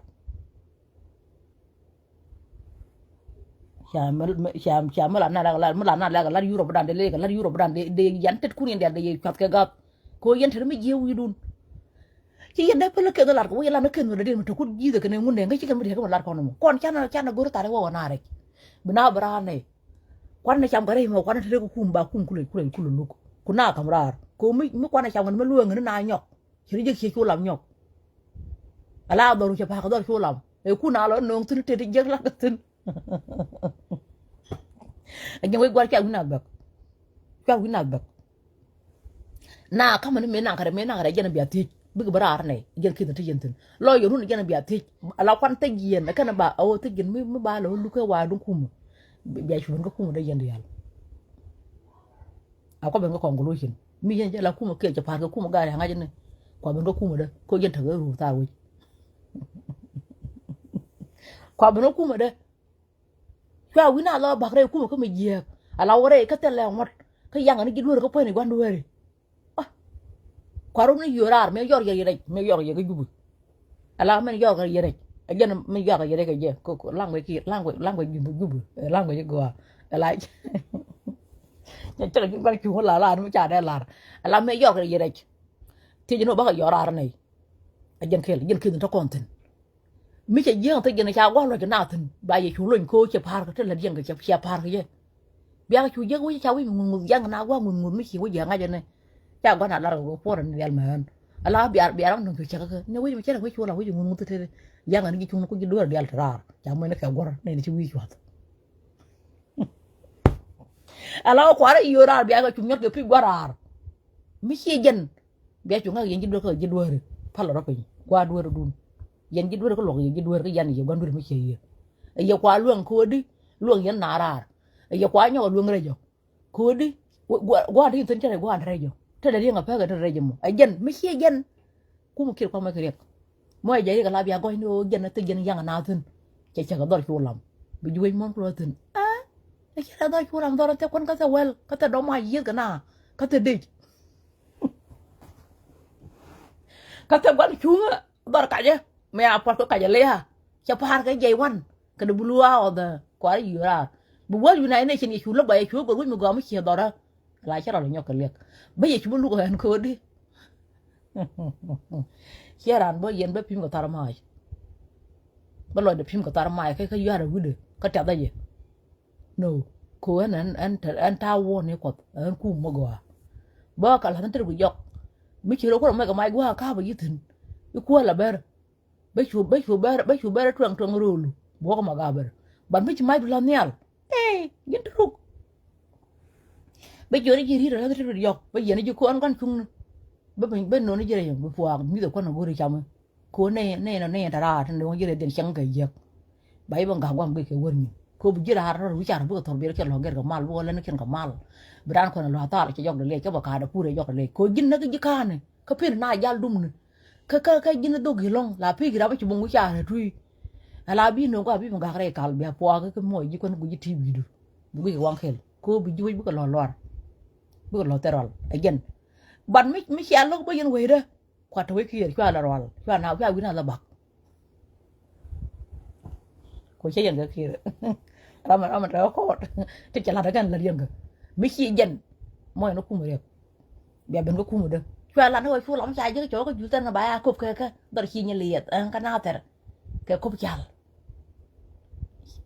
Ca mi ca ca mi la na lɛk lat mi la na lɛk lat Yurop dan de lek lat Yurop dan de de yan tet kun yɛn dial de yɛ cuath kɛ gath. Ko yɛn tet mi jiɛ wi̱i̱dun. Ci yɛn dee pälä keth lat kɛ wä yɛn lat ni keth mi dee mi te kut ji̱thɛ kɛn ŋun dee ŋäc ci kɛn mi dee kɛ mi lat kɔn mɔ kɔn canɛ canɛ go̱r tha̱r i̱ wä wä na rɛc. Bi na bi raan nɛ. Kuan ni cam kɛ rɛc mɔ kuan ni te rek kum ba kum kulɛ kulɛ kulɛ luk. Ku na kam raar ko mi mi kuan ni cam kɛn mi lueŋ ni na nyɔk. Ci ri jek ci cu lam nyɔk. Ala dhɔru cɛ pa̱a̱k dhɔr cu lam ɛ kun a lɔ no̱o̱ŋ thi̱n tet jek lak thi̱n. Ɛ jɛn wec gua̱r cua wi̱n a bäk. Cua wi̱n a bäk. Na ka̱mä ni mëë naŋ kärɛ mëë naŋ kärɛ jɛn a bia thiec. Bikɛ bi raar nɛy jɛn ki̱n ti yɛn thi̱n lɔ yɛ run jɛn bia thiec. Ala kuan thiec yɛn kɛn ba a wä thiec yɛn mi ba lɛ wä lukɛ wa duŋ kumä. Bia cuun kä kumä dee yɛn diaal. A kua ben kä conclusion mi yɛn jɛ la kumä kiɛ cɛ pa̱a̱r kɛ kumä gaari a ŋa̱c ni. Kua ben kä kumä dee ko yɛn tekɛ ruu thaar wec. Kua ben kä kumä dee. Cua wi̱n a lɔ bak rɛy kumä kä mi jiääk. Ala wä rɛy kä thil lɛ ŋuɔ̱t kä yaŋ ni ji̱ dueeri kä puɔ̱ny ni gua̱n dueeri. Kua̱r wun ni yio̱o̱ raar mëë yɔr yɛ rɛc mëë yɔr yɛ kä jupi. Ala mɛn yɔr kɛ yɛ rɛc a jɛn mɛn yɔr kɛ yɛ rɛc kɛ jɛ language kɛ language language jupi jupi language gɔaa. Ala cɛ cɛ kɛ jupi kɛ cuŋ la la ni mi ca dee lar. Ala mëë yɔr kɛ yɛ rɛc. Thiec ni wä bakɛ yɔr raar nɛy. A jɛn kɛl jɛn kɛl ni tɔ kɔn thi̱n. Mi cɛ jiäŋ thok jɛn ca gua̱a̱k luɔc kɛ na thi̱n ba yɛ cu lony ko̱o̱c cɛ pa̱a̱r kɛ te lät yɛn kɛ cɛ pa̱a̱r kɛ yɛ. Biakä cu jiäk wec ca wi̱c mi ŋuth ŋuth jiaŋ na gua̱a̱k ŋuth ŋuth mi ci wec jiaŋ ŋa̱c ɛnɛ. Ca gua̱n a lar kɛ puɔr ɛn rial mɛ ɣän. Ala biar biar ɣän nuŋ cu cɛ kä kɛ ni wec mi cɛ rɛ wec cu la wec ŋuth ŋuth te te. Jiaŋ ɛn ji̱ cuŋ ni ku ji̱ duer dial te raar ca muɛn ni kɛ gua̱r ni ni ci wi̱i̱ cuath. Ala wä kua̱r i̱ yio̱o̱ raar biakä cu nyɔt kɛ pi̱c gua̱r raar. Mi ci jɛn bia cu ŋäk yɛn ji̱ duer kä ji̱ dueri. Pal rɔ piny gua̱a̱r dueri dun. Yɛn ji̱ duer kä luɔk yɛ ji̱ duer kä yan yɛ gua̱n duer mi cɛ yɛ. Ɛ yɛ kua luäŋ ko̱o̱di luäŋ yɛn na raar. Ɛ yɛ kua nyɔk ɛ luäŋ rɛc jɔ ko̱o̱di. Gua̱a̱n ti thi̱n cɛ rɛc gua̱a̱n rɛc jɔ te dɛ riɛŋ ɛ pɛk ɛ te rɛc jɔ mɔ ɛ jɛn mi ciɛ jɛn. Kum kiɛt kuamɛ kɛ riɛk. Mɔ ɛ jɛ riɛk ɛ la bia gɔ̱cni ɣöö jɛn ɛ thik jɛn yaŋ ɛ na thi̱n. Cɛ cɛ kɛ dhɔr cu lam bi juec muɔ̱n kulɔ thi̱n. Ɛ cɛ rɛ dhɔr cu lam dhɔr ɛ thɛ kuän kä thɛ wɛl kä thɛ dɔ̱ma yieth kɛ na kä thɛ dec. Kä thɛ gua̱n cuŋä dhɔr kacä mɛ a puɔt kä kacä liha. Cɛ pa̱a̱r kɛ jɛy wan kɛ dee bulu a ɔdhɛ kua̱r i̱ yuɔr raar. Bi wäl United Nation yɛ cu lä bä yɛ cu gɔr wi̱c mi gɔaa mi ciɛ dhɔrä. La cɛ rɔl nyɔk kɛ liɛk bä yɛ cu bi luk ɣän ko̱o̱di. Ciɛ raan bä yɛn bä pi̱m kɛ thar ma̱a̱c. Bä lɔcdɛ pi̱m kɛ thar ma̱a̱c kä kä yua̱r ɛ wi̱dɛ kä tɛ̈th ɛ yɛ. No. Ko ɛn ɛn ɛn ta wuɔ̱n ni kuɔth ɛn kum mi gɔaa. Bä kɛ la̱th ni tet ku jɔk mi ci rɔ kuɔr mɛk kɛ mac gua̱a̱k ka̱a̱p a yi̱thin. I̱ kuäär la bɛr bä cu bä cu bɛr bä cu bɛr tuɛŋ tuɛŋ ro̱o̱lu. Buɔ̱k ma ga̱a̱p bɛr bat mi ci mac du la̱th nhial. Ee ji̱n ti ruk. Bä jiɔni ji̱ ri̱t rɔ la̱th tet ku jɔk bä yɛn ji̱ kuɔn gua̱n cuŋni. Bä ben ben noni ji̱ rɛy bi puaak mi̱th ɛ kuän a go̱ri camä. Ko nɛy nɛy nɔ nɛy tɛ raar tin dee wä ji̱ rɛy dhiɛn cäŋ kɛ jiäk. Ba i̱ bä ŋa̱k gua̱m guic kɛ wär nyin ko bi ji̱ raar rɔr wi̱c car bikɛ thɔr biɛl kɛ lɔ gɛr kɛ mal bikɛ wä lɛn kɛn kɛ mal. Bi raan kuɛn lɔ athal cɛ jɔk dee liɛc kɛ bä ka̱a̱dɛ pur ɛ jɔk dee liɛc ko ji̱n näk ji̱ ka̱a̱ni. Kä pen na jal dumni. Kä kä kä ji̱n dhok i̱ lɔ̱ŋ la pek i̱ rap i̱ ci buŋ wi̱c car ɛ tui̱. Ɛ la bi nööŋ kɔ a bi mi gak rɛy kal bia puaak kä muɔc ji̱ kuɛn guic ji̱ ti̱i̱ wi̱i̱du. Bi guic kɛ waŋ kɛl ko bi ji̱ wec bikɛ lɔ luar. Bikɛ lɔ thɛr ɔl ɛ jɛn. Bat mi mi cia lo̱k bä yɛn wecdä. Kuat te wec kiɛɛr cua la rual cua na cua wi̱n a la bak. Ko cɛ yɛn kɛ kiɛɛr. Ram ram te kɔɔt te cɛ lat kɛn la riɛn kɛ mi ci jɛn. Mɔ yɛn kum riɛk. Bia ben kä kum dä cua lat ni wä cu lam ca jek cɔ kä jul thɛn kɛ ba ya kop kɛ kɛ dhɔr ci nyɛ liɛth ɛn kä na thɛr. Kɛ kop cal.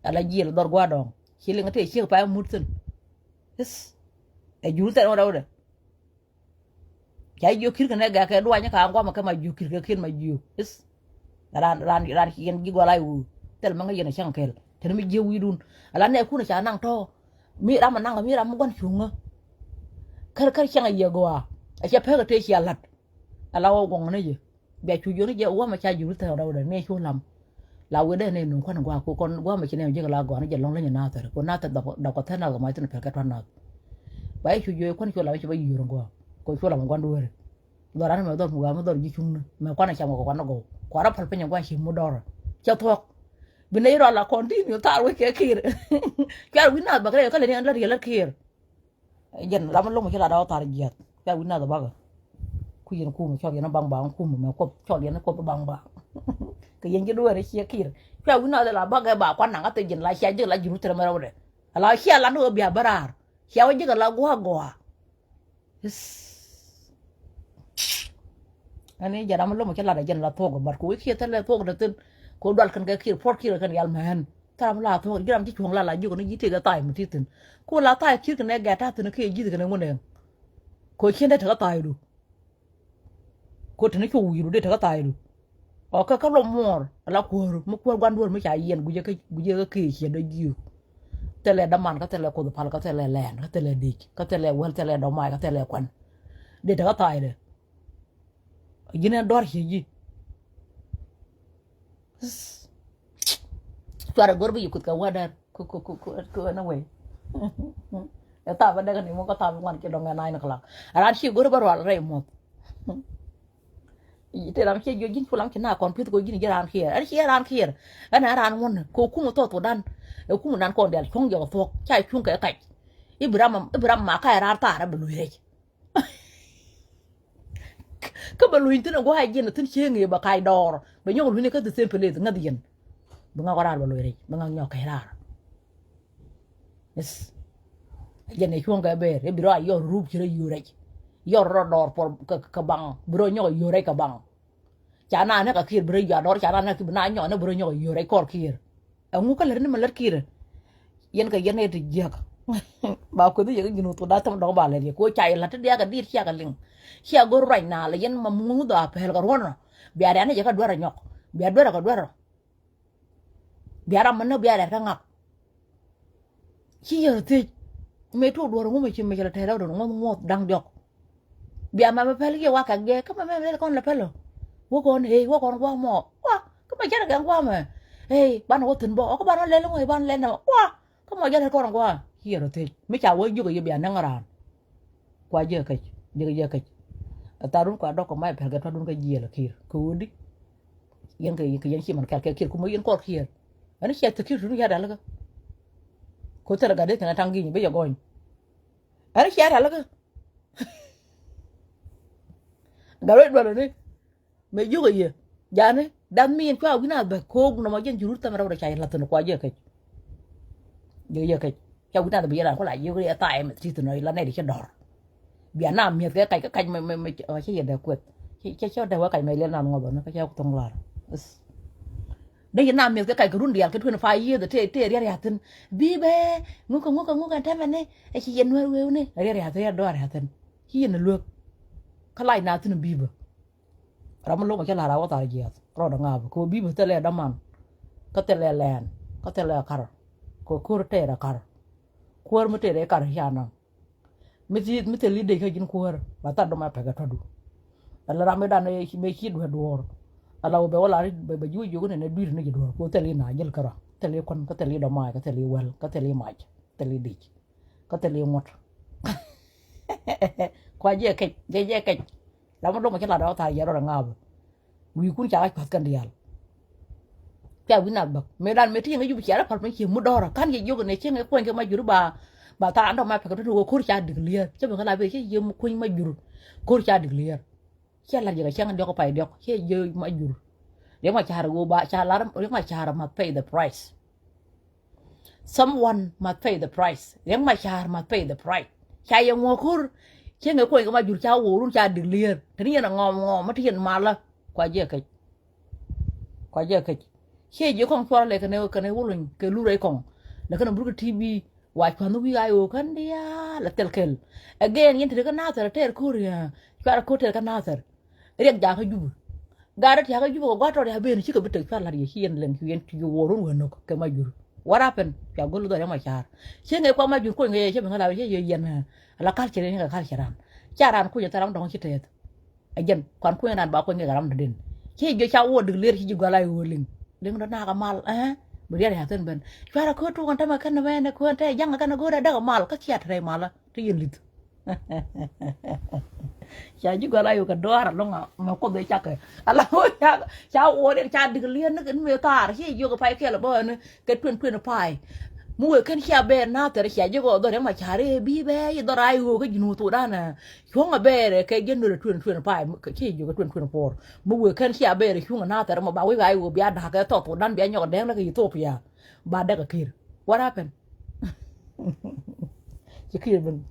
Ala jiɛl dhɔr guadɔŋ ci liŋ te ciek pa mut thin. Is ɛ jul thɛn wä dawdɛ. Ca jiök ki̱r kɛnɛ gɛ̈k kɛ duany ka guamɛ kɛ ma jiök ki̱r kɛ kiɛn ma jiök. Is ran ran ran ci yɛn ji̱ gɔl a iwu. Thil mɛŋä yɛn a cäŋ kɛl teni mi jiök wi̱i̱dun. Ala nɛɛkun ca naŋ tɔ̱ mi ram a naŋ mi ram mi gua̱n cuŋä. Kär kär cäŋ a yiëë gɔaa. A cɛ pek a tëë cia la̱t. Ala wä guɔŋ ni jɛ. Bia cu jiɔni jɛ wä mɛ ca ji̱ wul thɛɛk rɛwdɛ ni cu lam. La wee dee ni nuŋ kuan gua̱a̱k ko kɔn gua̱a̱k mɛ ci nɛɛm ji̱ kɛ la gɔaa ni jɛ lɔŋ leny nath thɛr ko nath thɛr dɔk kɛ thɛn nath kɛ mac thin pɛl kɛ tuan nath. Ba i̱ cu jiɔni kuan cu lam i̱ ci ba yi̱i̱r gua̱a̱k ko cu lam gua̱n dueeri. Dhɔran mɛ dhɔr mi gua̱a̱k mi dhɔr ji̱ cuŋni mɛ kuan cam kɛ kuan gɔw kuan rɔ päl piny gua̱a̱k ci mut dɔr. Cɛ thuɔ̱k. Bi nɛy rɔ la continue thar wec kɛ kiir. Cuar wi̱n nath bä kɛ rɛy kä leni ɛn la riɛl la kiir. Jɛn ram lo̱ŋ ci la dɔɔk thar jiɛth ca wi̱n nath bakä. Ku yɛn kumɛ cɔl yɛn baŋ baŋ kumɛ mɛ kuɔth cɔl yɛn kuɔth baŋ baŋ. Kɛ yɛn ji̱ dueeri ciɛ kiɛr ca wi̱n nath la bakä ba kuan naŋ a thil jɛn la cia ji̱ la ji̱ rut thil mɛ rɛwdɛ. Ala cia lan wä bia bä raar cia wä ji̱ kɛ la gua̱a̱k gɔaa. Ɛn i̱ jɛ ram lo̱mɔ cä lat ɛ jɛn la thuɔ̱k ɛ mat kɛ wec kiɛ thilɛ thuɔ̱k dɛ thi̱n. Kɛ wä dual kɛn kɛ kiɛr puɔ̱t kiɛr kɛn yal mɛn. Thil ram la thuɔ̱k ji̱ ram ci cuɔ̱ŋ la la jiök ni ji̱ tëëk ɛ tha̱a̱c mi ti thi̱n. Ku la tha̱a̱c kiɛr kɛn ɛ gɛt ta̱a̱ thi̱n kɛ ji̱th kɛn ɛ ŋun ɛŋ. Kɛ wä cien dee tekä tha̱a̱cdu. Kɛ wä te ni cu wi̱i̱du dee tekä tha̱a̱cdu. Ɔ kä kä luɔm muɔɔr ala kuäär mi kuäär gua̱n duɔ̱ɔ̱r mi ca yiɛn gui̱cä kä gui̱cä kä kee ciɛ dɔ jiök. Thilɛ däman kä thilɛ kuoth pal kä thilɛ lɛɛn kä thilɛ dec kä thilɛ wäl thilɛ dɔmac kä thilɛ kuan. Dee tekä tha̱a̱cdɛ. Ji̱n ɛn duar ciɛ ji̱. Cuarɛ go̱r bi yi kuth kɛ wädär. Ku, ku, ku, ku, ku, anyway. Ɛ thaap bä däk ni mɔ kä thaap ŋuan ci dɔŋ ɛ nine o'clock. Ɛ ran ci go̱r bä rual rɛy muɔth. Te ram ci jiɔ ji̱n cu lam ci na kɔn pi̱th ko ji̱n ji̱ ran kiɛɛr. Ɛn ci ɛ ran kiɛɛr. Ɛn ɛ ran ŋuɔ̱n kɛ kum thok Thudan. Ɛ kum nan kɔn dial cuŋ jɔk thuɔk ca cuŋ kɛ kac. Ibi ram, ibi ram ma ka ɛ ran thaar ɛ bɛ luc rɛc. Kä bɛ luny thi̱n a gua̱a̱c jiɛn thi̱n cieŋ i̱ bɛ kac dɔɔr bɛ nyɔk luny kä the same place ŋäth yɛn. Bi ŋak raar bɛ loc rɛc bi ŋak nyɔk kɛc raar. Yes. Jɛn i̱ cuɔ̱ŋ kɛ ber i̱ bi rɔ a yɔr rup ci rɔ yur rɛc. Yɔr rɔ dɔɔr puɔr kɛ baŋ bi rɔ nyɔk a yur rɛc kɛ baŋ. Ca na ni kɛ kiɛɛr bi rɛ yua dɔr ca na ni kɛ bi na nyɔk ni bi rɛ nyɔk yua rɛ kɔr kiɛɛr. Ɛŋu kä lɛr ni mɛ lɛr kiɛɛr. Yɛn kɛ yɛn ɛ ti jiäk. Ba kueth yɛ kɛ ji̱n wä thok da thäm dɔk ba lɛr yɛ kɛ wä ca yɛ la̱t ti diak kɛ diet cia kɛ liŋ. Cia go̱r ruac na lɛ yɛn ma muŋ dhɔ a pɛl kɛ ruɔn rɔ. Bia rɛn ni jɛ kɛ duer a nyɔk bia duer a kɛ duer rɔ. Bia ram mi näk bia rɛt kä ŋak. Ci yär thiec mëë tuɔɔk duɔ̱ɔ̱r ŋu mi ci mi ci lɛ tɛɛl ɛ duɔ̱ɔ̱r ŋuɔ̱th ŋuɔ̱th da̱ŋ diɔ̱k. Bia mɛmɛ päl kiɛ wa kɛ gɛɛ kä mɛmɛ lɛl kɔn lɛ päl ɔ. Wä kɔn ëë wä kɔn gua̱a̱k mɔ wa kä mɛ cärɛ kɛn gua̱a̱k mɛ. Ëë banɛ wä thi̱n bä ɔ kä banɛ wä lɛl ŋuɔ̱th banɛ lɛl nɛmɛ wa. Kä mɔ jɛ lɛl kɔn gua̱a̱k ci yär thiec mi ca wä jiök ɛ yɛ bia näŋ raan. Kua jiäk kec jiäk jiäk kec. Ɛ thaarun kua dɔk kɛ mac pɛl kɛ tuadun kä jiɛl kiɛɛr kɛ ɣöödi. Yɛn kɛ kɛ yɛn ci man kɛl kɛ kiɛɛr kumä yɛn kɔr kiɛɛr. Ɛn cia thek kiɛɛr tun ya dalikä. Ko thɛl gat dee thiɛn a taŋ gi̱ny bi yɛ gɔny. Ɛn cia dalikä. Gat wec dualä ni. Mëë jiök ɛ yɛ jani dath mi yɛn cua wi̱n a bäk ko̱o̱k nɔmɔ jɛn jurut thɛmɛ rɛw rɛ ca yɛ la̱th thi̱n kua jiäk kec. Jiäk jiäk kec ca wi̱n a bäk yɛn ran ku la jiök yɛ thaay mɛ thi̱th nɔ yɛ la nɛy di cä dɔ̱r. Bia na mi̱eth kɛ kac kä kac mɛ mɛ mɛ cä yɛ dee kueth. Cä cä dee wä kac mɛ liɛl nan ŋɔth ɔni kä cä ku thoŋ lar. Dee yɛ na mi̱eth kɛ kac kɛ run diaal kɛ twenty five years tëë tëë riɛt riath thi̱n. Bi bɛ ŋukɛ ŋukɛ ŋukɛ tɛmɛ ni ɛ ci yɛ nuɛr wewni riɛt riath thi̱n riɛt dɔɔr riath thi̱n. Ci yɛn luek. Kä lac na thi̱n bi bä. Ram mi lo̱k ma cä la̱r a wä thar jiɛth rɔɔdɛ ŋa̱a̱p kɛ wä bi̱i̱ bä thilɛ däman. Kä thilɛ lɛɛn kä thilɛ kar. Kɛ ko̱r tɛɛr ɛ kar. Kuäär mi tɛɛr ɛ kar ca naŋ. Mi thil mi thil i̱ dec kä ji̱n kuäär ba thar dom a pɛk ɛ tɔ̱du. Ala ram mi dan mëë ci duɛ duɔ̱ɔ̱r. Ala wä bɛ wä lar bɛ ji̱ wä jiök ni nɛ dui̱r ni ji̱ duɔ̱ɔ̱r kɛ wä thil i̱ na jäl kärɔa thil i̱ kuän kä thil i̱ dɔmaay kä thil i̱ wɛl kä thil i̱ mac thil i̱ dec. Kä thil i̱ ŋuɔ̱t. Kua jiɛ kec jiɛ jiɛ kec. Lam mi dom mi ci lat ɔ thar yɛ rɔ rɛ ŋa̱a̱p. Wi̱i̱kun ca kä cua̱th kɛn diaal. Ca wi̱n nath bäk mëë dan mëë ti yɛn kä yup cia rɛ pal piny cie mut dɔ̱rä ka̱n yɛ jiök ni cieŋ ɛ kuɔ̱ny kɛ ma jur ba. Ba thar an dɔ̱k ma pɛk kä tut wä ko̱r ca declare cä bi ŋä la ben cä yiem kuɔ̱ny ma jur. Ko̱r ca declare. Cä la̱t yɛ kɛ cäŋ diɔ̱k pay diɔ̱k cä yiem ma jur. Riɛk ma ca̱r ɣöö ba ca lar riɛk ma ca̱r must pay the price. Someone must pay the price. Riɛk Macar must pay the price. Ca yɛ ŋuɔ̱k ko̱r. Cieŋ ɛ kuɔny kɛ ma jur ca woorun ca declare. Te ni yɛn a ŋɔm ŋɔm mi te yɛn malä. Kua jiɛ kec. Kua jiɛ kec. Ciɛ jiɛ kɔŋ cuɔl lɛ kɛn ɛ kɛn ɛ wuluny kɛ lurɛ kɔŋ. Lɛ kɛn ɛ burkɛ T V. Wa cua̱n wi̱i̱ a yo̱o̱ kän diaal a thil kɛl. Again yɛn te ri kä Nathɛr a tɛɛr ko̱r yɛ. Cuarɛ ko̱r tɛɛr kä Nathɛr. Riɛk jakä Jubɛ. Gat rɔ tiakä Jubɛ kɛ gua̱a̱r tɔɔt ya ben cikɛ bi tek cuar la̱t yɛ ci yɛn lɛŋ cu yɛn cu yɛ wuɔr wun wee no̱k kɛ ma jur. What happened? Cua go̱l dhɔr yɛ ma ca̱a̱r. Cieŋ ɛ kua ma jur kuɔny kɛ yɛ cä bi ŋäl a cä yɛ yɛn. Ala culture ni kɛ culture ran. Ca ran kunyɛ thil ram dɔ̱ŋ ci tɛth. Ɛ jɛn kuan kunyɛ ran ba kuɔny kɛ kɛ ram dɔ̱diɛn. Ci jiɔ ca wuɔ dik lier ci ji̱ gɔl a i̱ wee liŋ. Liŋ dɔ nakä mal ɛɛ. Bi riɛt ya thin ben. Cuarɛ köö tuɔk ɛn tämɛ kɛn mɛn ɛ köö ɛn te jaŋ kɛn ɛ go̱o̱rɛ däk ɛ mal kä cia te rɛy malä. Te yɛn li̱th. Ca ji̱ gɔl a yuk kɛ duaar alɔŋ a mɛ kuoth ɛ cakɛ ala ca ca wuɔt ca dik lier ni kɛ ni mëë thaar ci jiök kɛ pay kɛl bä ni kɛ twen twen pay. Mi wëë kɛn cia bɛɛr na thɛr cia jiök ɔ dhɔr yɛn ma ca̱r ëë bi bɛɛ yi dhɔr a yuk kä ji̱n wä thok dan ɛ cuɔ̱ŋ a bɛɛr ɛ kɛ ji̱n nöl twen twen pay ci jiök kɛ twen twen puɔr. Mi wëë kɛn cia bɛɛr ɛ cuŋ a na thɛr mɔ ba wek a yuk bia da̱k kɛ thɔk thok dan bia nyɔk dɛŋ lä kɛ Ethiopia. Ba däk a ki̱i̱r. What happened? Ci ki̱i̱r ben.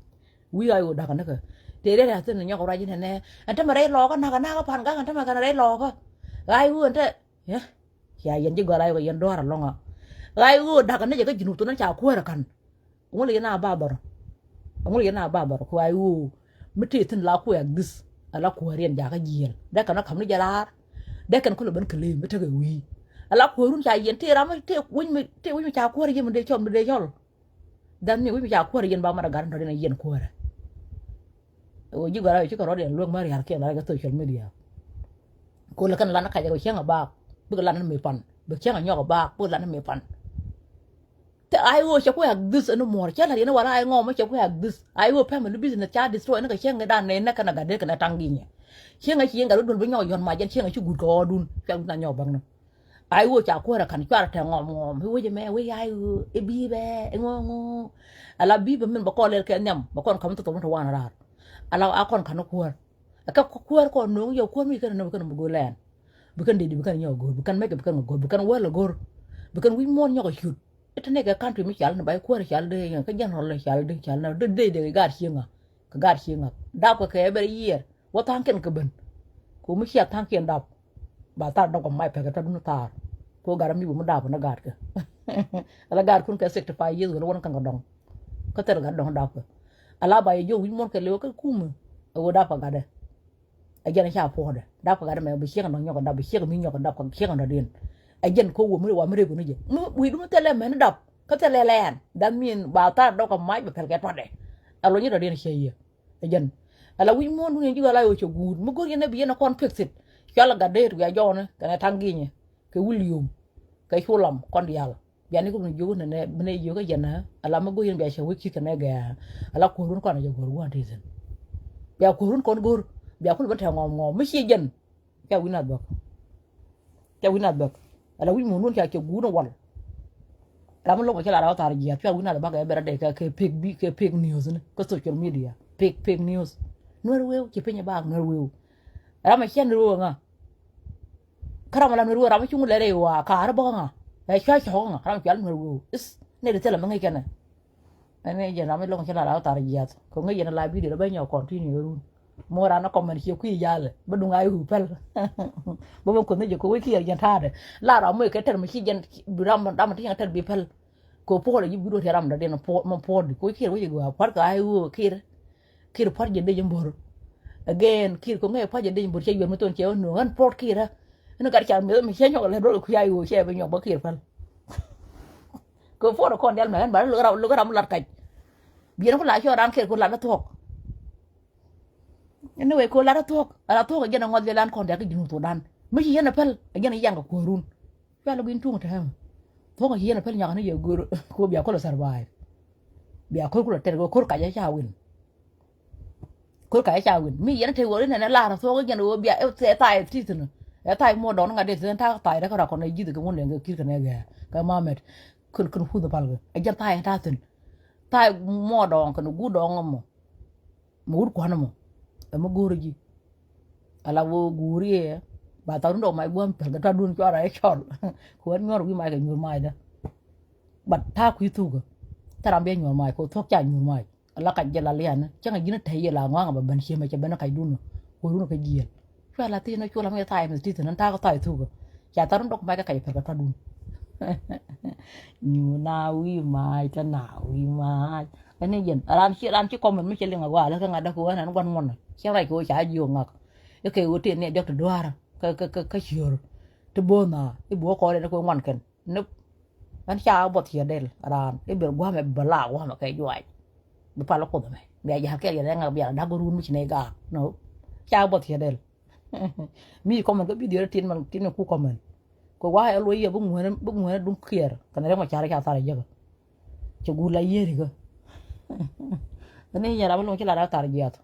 Wi̱i̱ ɣa̱c ɣöö da̱kä nikä tëë riɛt ria̱th thi̱n nyɔk ruac inɛnɛ. Ɛn tämɛ rɛy lɔɔkä na̱kä na̱kä pan ga̱k ɛn tämɛ kɛn rɛy lɔɔkä. Ɣa̱c ɣöö ɛn te cia yɛn ji̱ gɔl ɣa̱c ɣöö yɛn dua̱a̱r alɔŋä. Ɣa̱c ɣöö da̱kä ni jɛ kä ji̱n wuthu ni ca kuäärä ka̱n. Ŋul yɛn a ba dhɔr. Ŋul yɛn a ba dhɔr ku ɣa̱c ɣöö mi tëë thi̱n la kuɛɛk dhi̱th. Ala kuäär yɛn jakä jiɛɛl dee kɛn ɔ ka̱m ni jɛ raar. Dee kɛn kulɛ ben kɛ leem mi tekɛ wi̱i̱. Ala kuäärun ca yɛn tëë ram mi tëë wec mi tëë wec mi ca kuäärä yɛn mi dee cɔl mi dee cɔl. Dha̱n mi wi̱c mi ca kuäärä yɛn ba mat a gat in tɔ̱ in a yɛn kuäärä. Ɛ ɣöö ji̱ gɔ̱ra̱ ɛ cikɛ rɔ̱diɛn luäk mä ria̱r kiɛn la rɛ kɛ social media. Ko lɛ kɛn lan kac kɛ cieŋ a baak bikɛ lan mi pan, bikɛ cieŋ a nyɔk a baak bikɛ lan mi pan. Te a i̱ ɣöö cɛ kuɛ ak dhith ɛn muɔr cɛ la̱t yɛn wala a i̱ ŋɔm cɛ kuɛ ak dhith. A i̱ ɣöö pɛmɛ lu business ca destroy ni kɛ cieŋ dan nɛ nɛ kɛn a gat dee kɛn a taŋ gi̱nyɛ. Cieŋ a ci yɛn gat wä duɔl bi nyɔk yɔn mac yɛn cieŋ a ci guut kɛ ɣɔɔdun. Cua guut na nyɔk bäŋni. A i̱ ɣöö ca kuäär a ka̱n cuarɛ tɛ ŋɔm ŋɔm i̱ wecɛ mɛ wec a i̱ ɣöö i̱ bi̱i̱ bɛ i̱ ŋo̱o̱ŋ ŋo̱o̱ŋ. Ala bi̱i̱ bɛ min bɛ kɔn lɛl kɛ nhiam bɛ kɔn ka̱m thok thok mi te wan raar. Ala a kɔn ka̱n kuäär. Ɛ kɛ kuäär kɔn no̱o̱ŋ yɛ kuäär mi kɛn nɛ kɛn mi go̱o̱r lɛn. Bi kɛn dedi bi kɛn nyɔk go̱o̱r bi kɛn mɛkɛ bi kɛn go̱o̱r bi kɛn wäl go̱o̱r. Bi kɛn wi̱c muɔ̱ɔ̱n nyɔk a ciöt. I̱ te nɛ kɛ country mi cal ni ba i̱ kuäär cal dee yɛn kä general cal dee cal na dee dee dee gaat cieŋ a. Kɛ gaat cieŋ a dap kɛ kɛ bɛ yiɛr wä tha̱a̱ŋ kɛn kɛ ben. Kɛ mi ciɛ tha̱a̱ŋ kiɛn dap. Ba thar dɔk kɛ mac pɛkɛ tɔt mi thar. Kɛ gat mi wä mi dap ni gaat kɛ. Ala gaat kun kɛ sixty five years wala wä ni kɛn kɛ dɔŋ. Kä thil gat dɔŋ dap kɛ. Ala ba yɛ jiök wi̱c muɔ̱ɔ̱n kɛ lewä kä kumä. Ɛ wä dap kɛ gatdɛ. Ɛ jɛn ca puɔ̱ɔ̱dɛ dap kɛ gat mɛ bi ciek nɔ nyɔk dap bi ciek mi nyɔk dap kɛ ciek nɔ diɛn. Ɛ jɛn ko wä mi wa mi rep ni jɛ mi wi̱i̱ dumi thilɛ mɛn dap kä thilɛ lɛɛn. That mean ba thar dɔk kɛ mac bɛ pɛl kɛ tuɔtdɛ. Ɛ lony dɔ̱diɛn ciɛ yɛ. Ɛ jɛn ala wi̱c muɔ̱ɔ̱n duni ji̱ wala yo̱ cɛ guut mi go̱r yɛn ɛ bi yɛn ɛ kɔn fix it. Cual ɛ gat dee ti wiaa jɔɔni kɛnɛ taŋ gi̱nyɛ kɛ William kɛ Culam kɔn diaal. Bia ni kum ni jiök nɛnɛ bi nɛ jiök kä jɛn ala mi go̱o̱r yɛn bia cɛ wec ki̱th kɛ nɛ gɛɛ ala kuɔ̱run kɔn a jɛ go̱o̱r gua̱n ti thi̱n. Bia kuɔ̱run kɔn go̱o̱r bia kul ben tɛ ŋɔm ŋɔm mi ci jɛn. Ca wi̱n a bäk. Ca wi̱n a bäk. Ala wi̱c mun wun ca cɛ guun wal. Ram mi lo̱k bä cɛ la ra wä thar jiath ca wi̱n a bäk ɛ bɛr a dee kɛ pek bi kɛ pek news ni kä social media pek pek news. Nuɛr weu ci piny a bak nuɛr weu. Ram a cɛn ni weu ŋa. Kä ram a la nuɛr wee ram a cuŋ lɛ rɛy waa kaarä bä kä ŋa. Ɛ cua cɔk kä ŋa ram a cual nuɛr wee is nɛ di thilɛ mi ŋäc kɛnɛ. Ɛn ŋäc jɛn ram mi loŋ ci la ram thar jiath kɛ ŋäc jɛn la bidio lɛ bä nyɔk continue run. Mo ran a kɔmɛn cie kui̱ jalɛ bä duŋ a i̱ hu pɛl. Bä bä kuoth ni jɛ kɛ wec kiɛ jɛn ta̱a̱dɛ la ram mo kɛ tɛr mi ci jɛn ram ram ti jɛn tɛr bi pɛl. Kɛ puɔl a ji̱ bi duɔt ram dɔ̱diɛn mɔ puɔl di kɛ wec kiɛ wec gua puɔl kɛ a i̱ hu kir. Kir pua̱t jɛ dec in bo̱r. Again kir ko ŋäc pua̱t jɛ dec in bo̱r cɛ yuɛn mi thon cɛ wä nuɔ̱ɔ̱ŋ ɣän puɔt kir ɛ. Ɛn gat car meth mi cɛ nyɔk lɛ do̱r kui̱ a i̱ ɣöö cɛ bi nyɔk bä kir päl. Kɛ puɔt kɔn dial mɛ ɣän ba lo̱k ram lo̱k ram lat kac. Biɛn ku la cɔ ran kir ku lat ɛ thuɔ̱k. Anyway ko lat ɛ thuɔ̱k ala thuɔ̱k ɛ jɛn ɛ ŋɔth jɛ lan kɔn dial kä ji̱n wä thok dan mi ci yɛn ɛ päl ɛ jɛn ɛ yaŋ kɛ kuɔ̱run. Cua lɛ gui̱n tuŋ te hɛmɛ. Thuɔ̱k ci yɛn a pɛl nyɔak ni yɛ go̱o̱r ko̱ bia ko̱l a survive. Bia ko̱l kulɛ tɛr ko̱r kacä ca win. Ko̱r kacä ca win mi yɛn a te ɣöö inɛn a lar thuɔ̱k inyɛn ɣöö bia ɛ thaay thi̱thi̱n. Ɛ thaay muɔɔr dɔɔŋ ni ŋa̱t dee thi̱n ta̱a̱ thaay rɛ kä rakɔn ɛ ji̱th kɛ wun lɛŋ kɛ ki̱r kɛn ɛ gɛɛ kɛ mamet. Kän kän puth ɛ pal kɛ ɛ jɛn thaay ɛ ta̱a̱ thi̱n. Thaay muɔɔr dɔɔŋ kɛn guur dɔɔŋ ɛmɔ. Mi wut kua̱n ɛmɔ ɛmɛ go̱o̱rä ji̱. Ala wä guuri ɛ ba tha̱a̱r run dɔk mac gua̱a̱m pɛl kɛ ta̱a̱ duun cuara ɛ cɔl. Kɛ wä nyuɔr wi̱i̱ mac kɛ nyuur mac dä. Bat ta̱a̱ kui̱ thukä. Thɛ ram bia nyuur mac kɛ thuɔ̱k ca nyuur mac. Ala kac jɛ la lian cäŋɛ ji̱n tɛy yɛ la ŋɔaŋ ba ben ciemɛ cɛ ben kac dun. Kɛ wä run kɛ jiɛl. Cua la thi̱n cua la mi tha̱a̱ mi thi̱n ta̱a̱ kɛ tha̱a̱ thukä. Ca tha̱a̱r run dɔk mac kɛ kac pɛl kɛ ta̱a̱ dun. Nyu na wi̱i̱ mac kä na wi̱i̱ mac. Ɛn ni jɛn ran ci ran ci kɔmɛn mi ci liŋ a gɔaa lä kä ŋa̱t däk kɛ ɣän ɛn gua̱n ŋuɔ̱n cɛ ruac kɛ ɣöö ca jiök ŋak. I̱ kɛ ɣöö tëë ni a diɔ̱k ti dua̱a̱rä kä kä kä kä ciöör. Ti bo̱o̱th na i̱ buɔ̱k kɔɔr ɛn kɛ ŋuan kɛn ni. Ɛn ca buɔth ciɛ dɛl raan i̱ ber gua̱a̱mɛ bɛ la gua̱a̱mɛ kɛ juaac. Bi pal kuoth ɛmɛ bia ja̱a̱k kɛl yɛn ɛ ŋak bia la da̱k run mi ci nɛy gaak no. Ca buɔth ciɛ dɛl. Mi kɔmɛn kä bidio tin man tin man ku kɔmɛn. Kɛ wa ɛ luɔy yɛ bi ŋuɛnɛ bi ŋuɛnɛ duŋ kiɛɛr kɛnɛ rɛm a car ca thar a jäkä. Cɛ guur la yiëëri kä. Ni nyɛ ram bi luŋ ci la dak thar jiath.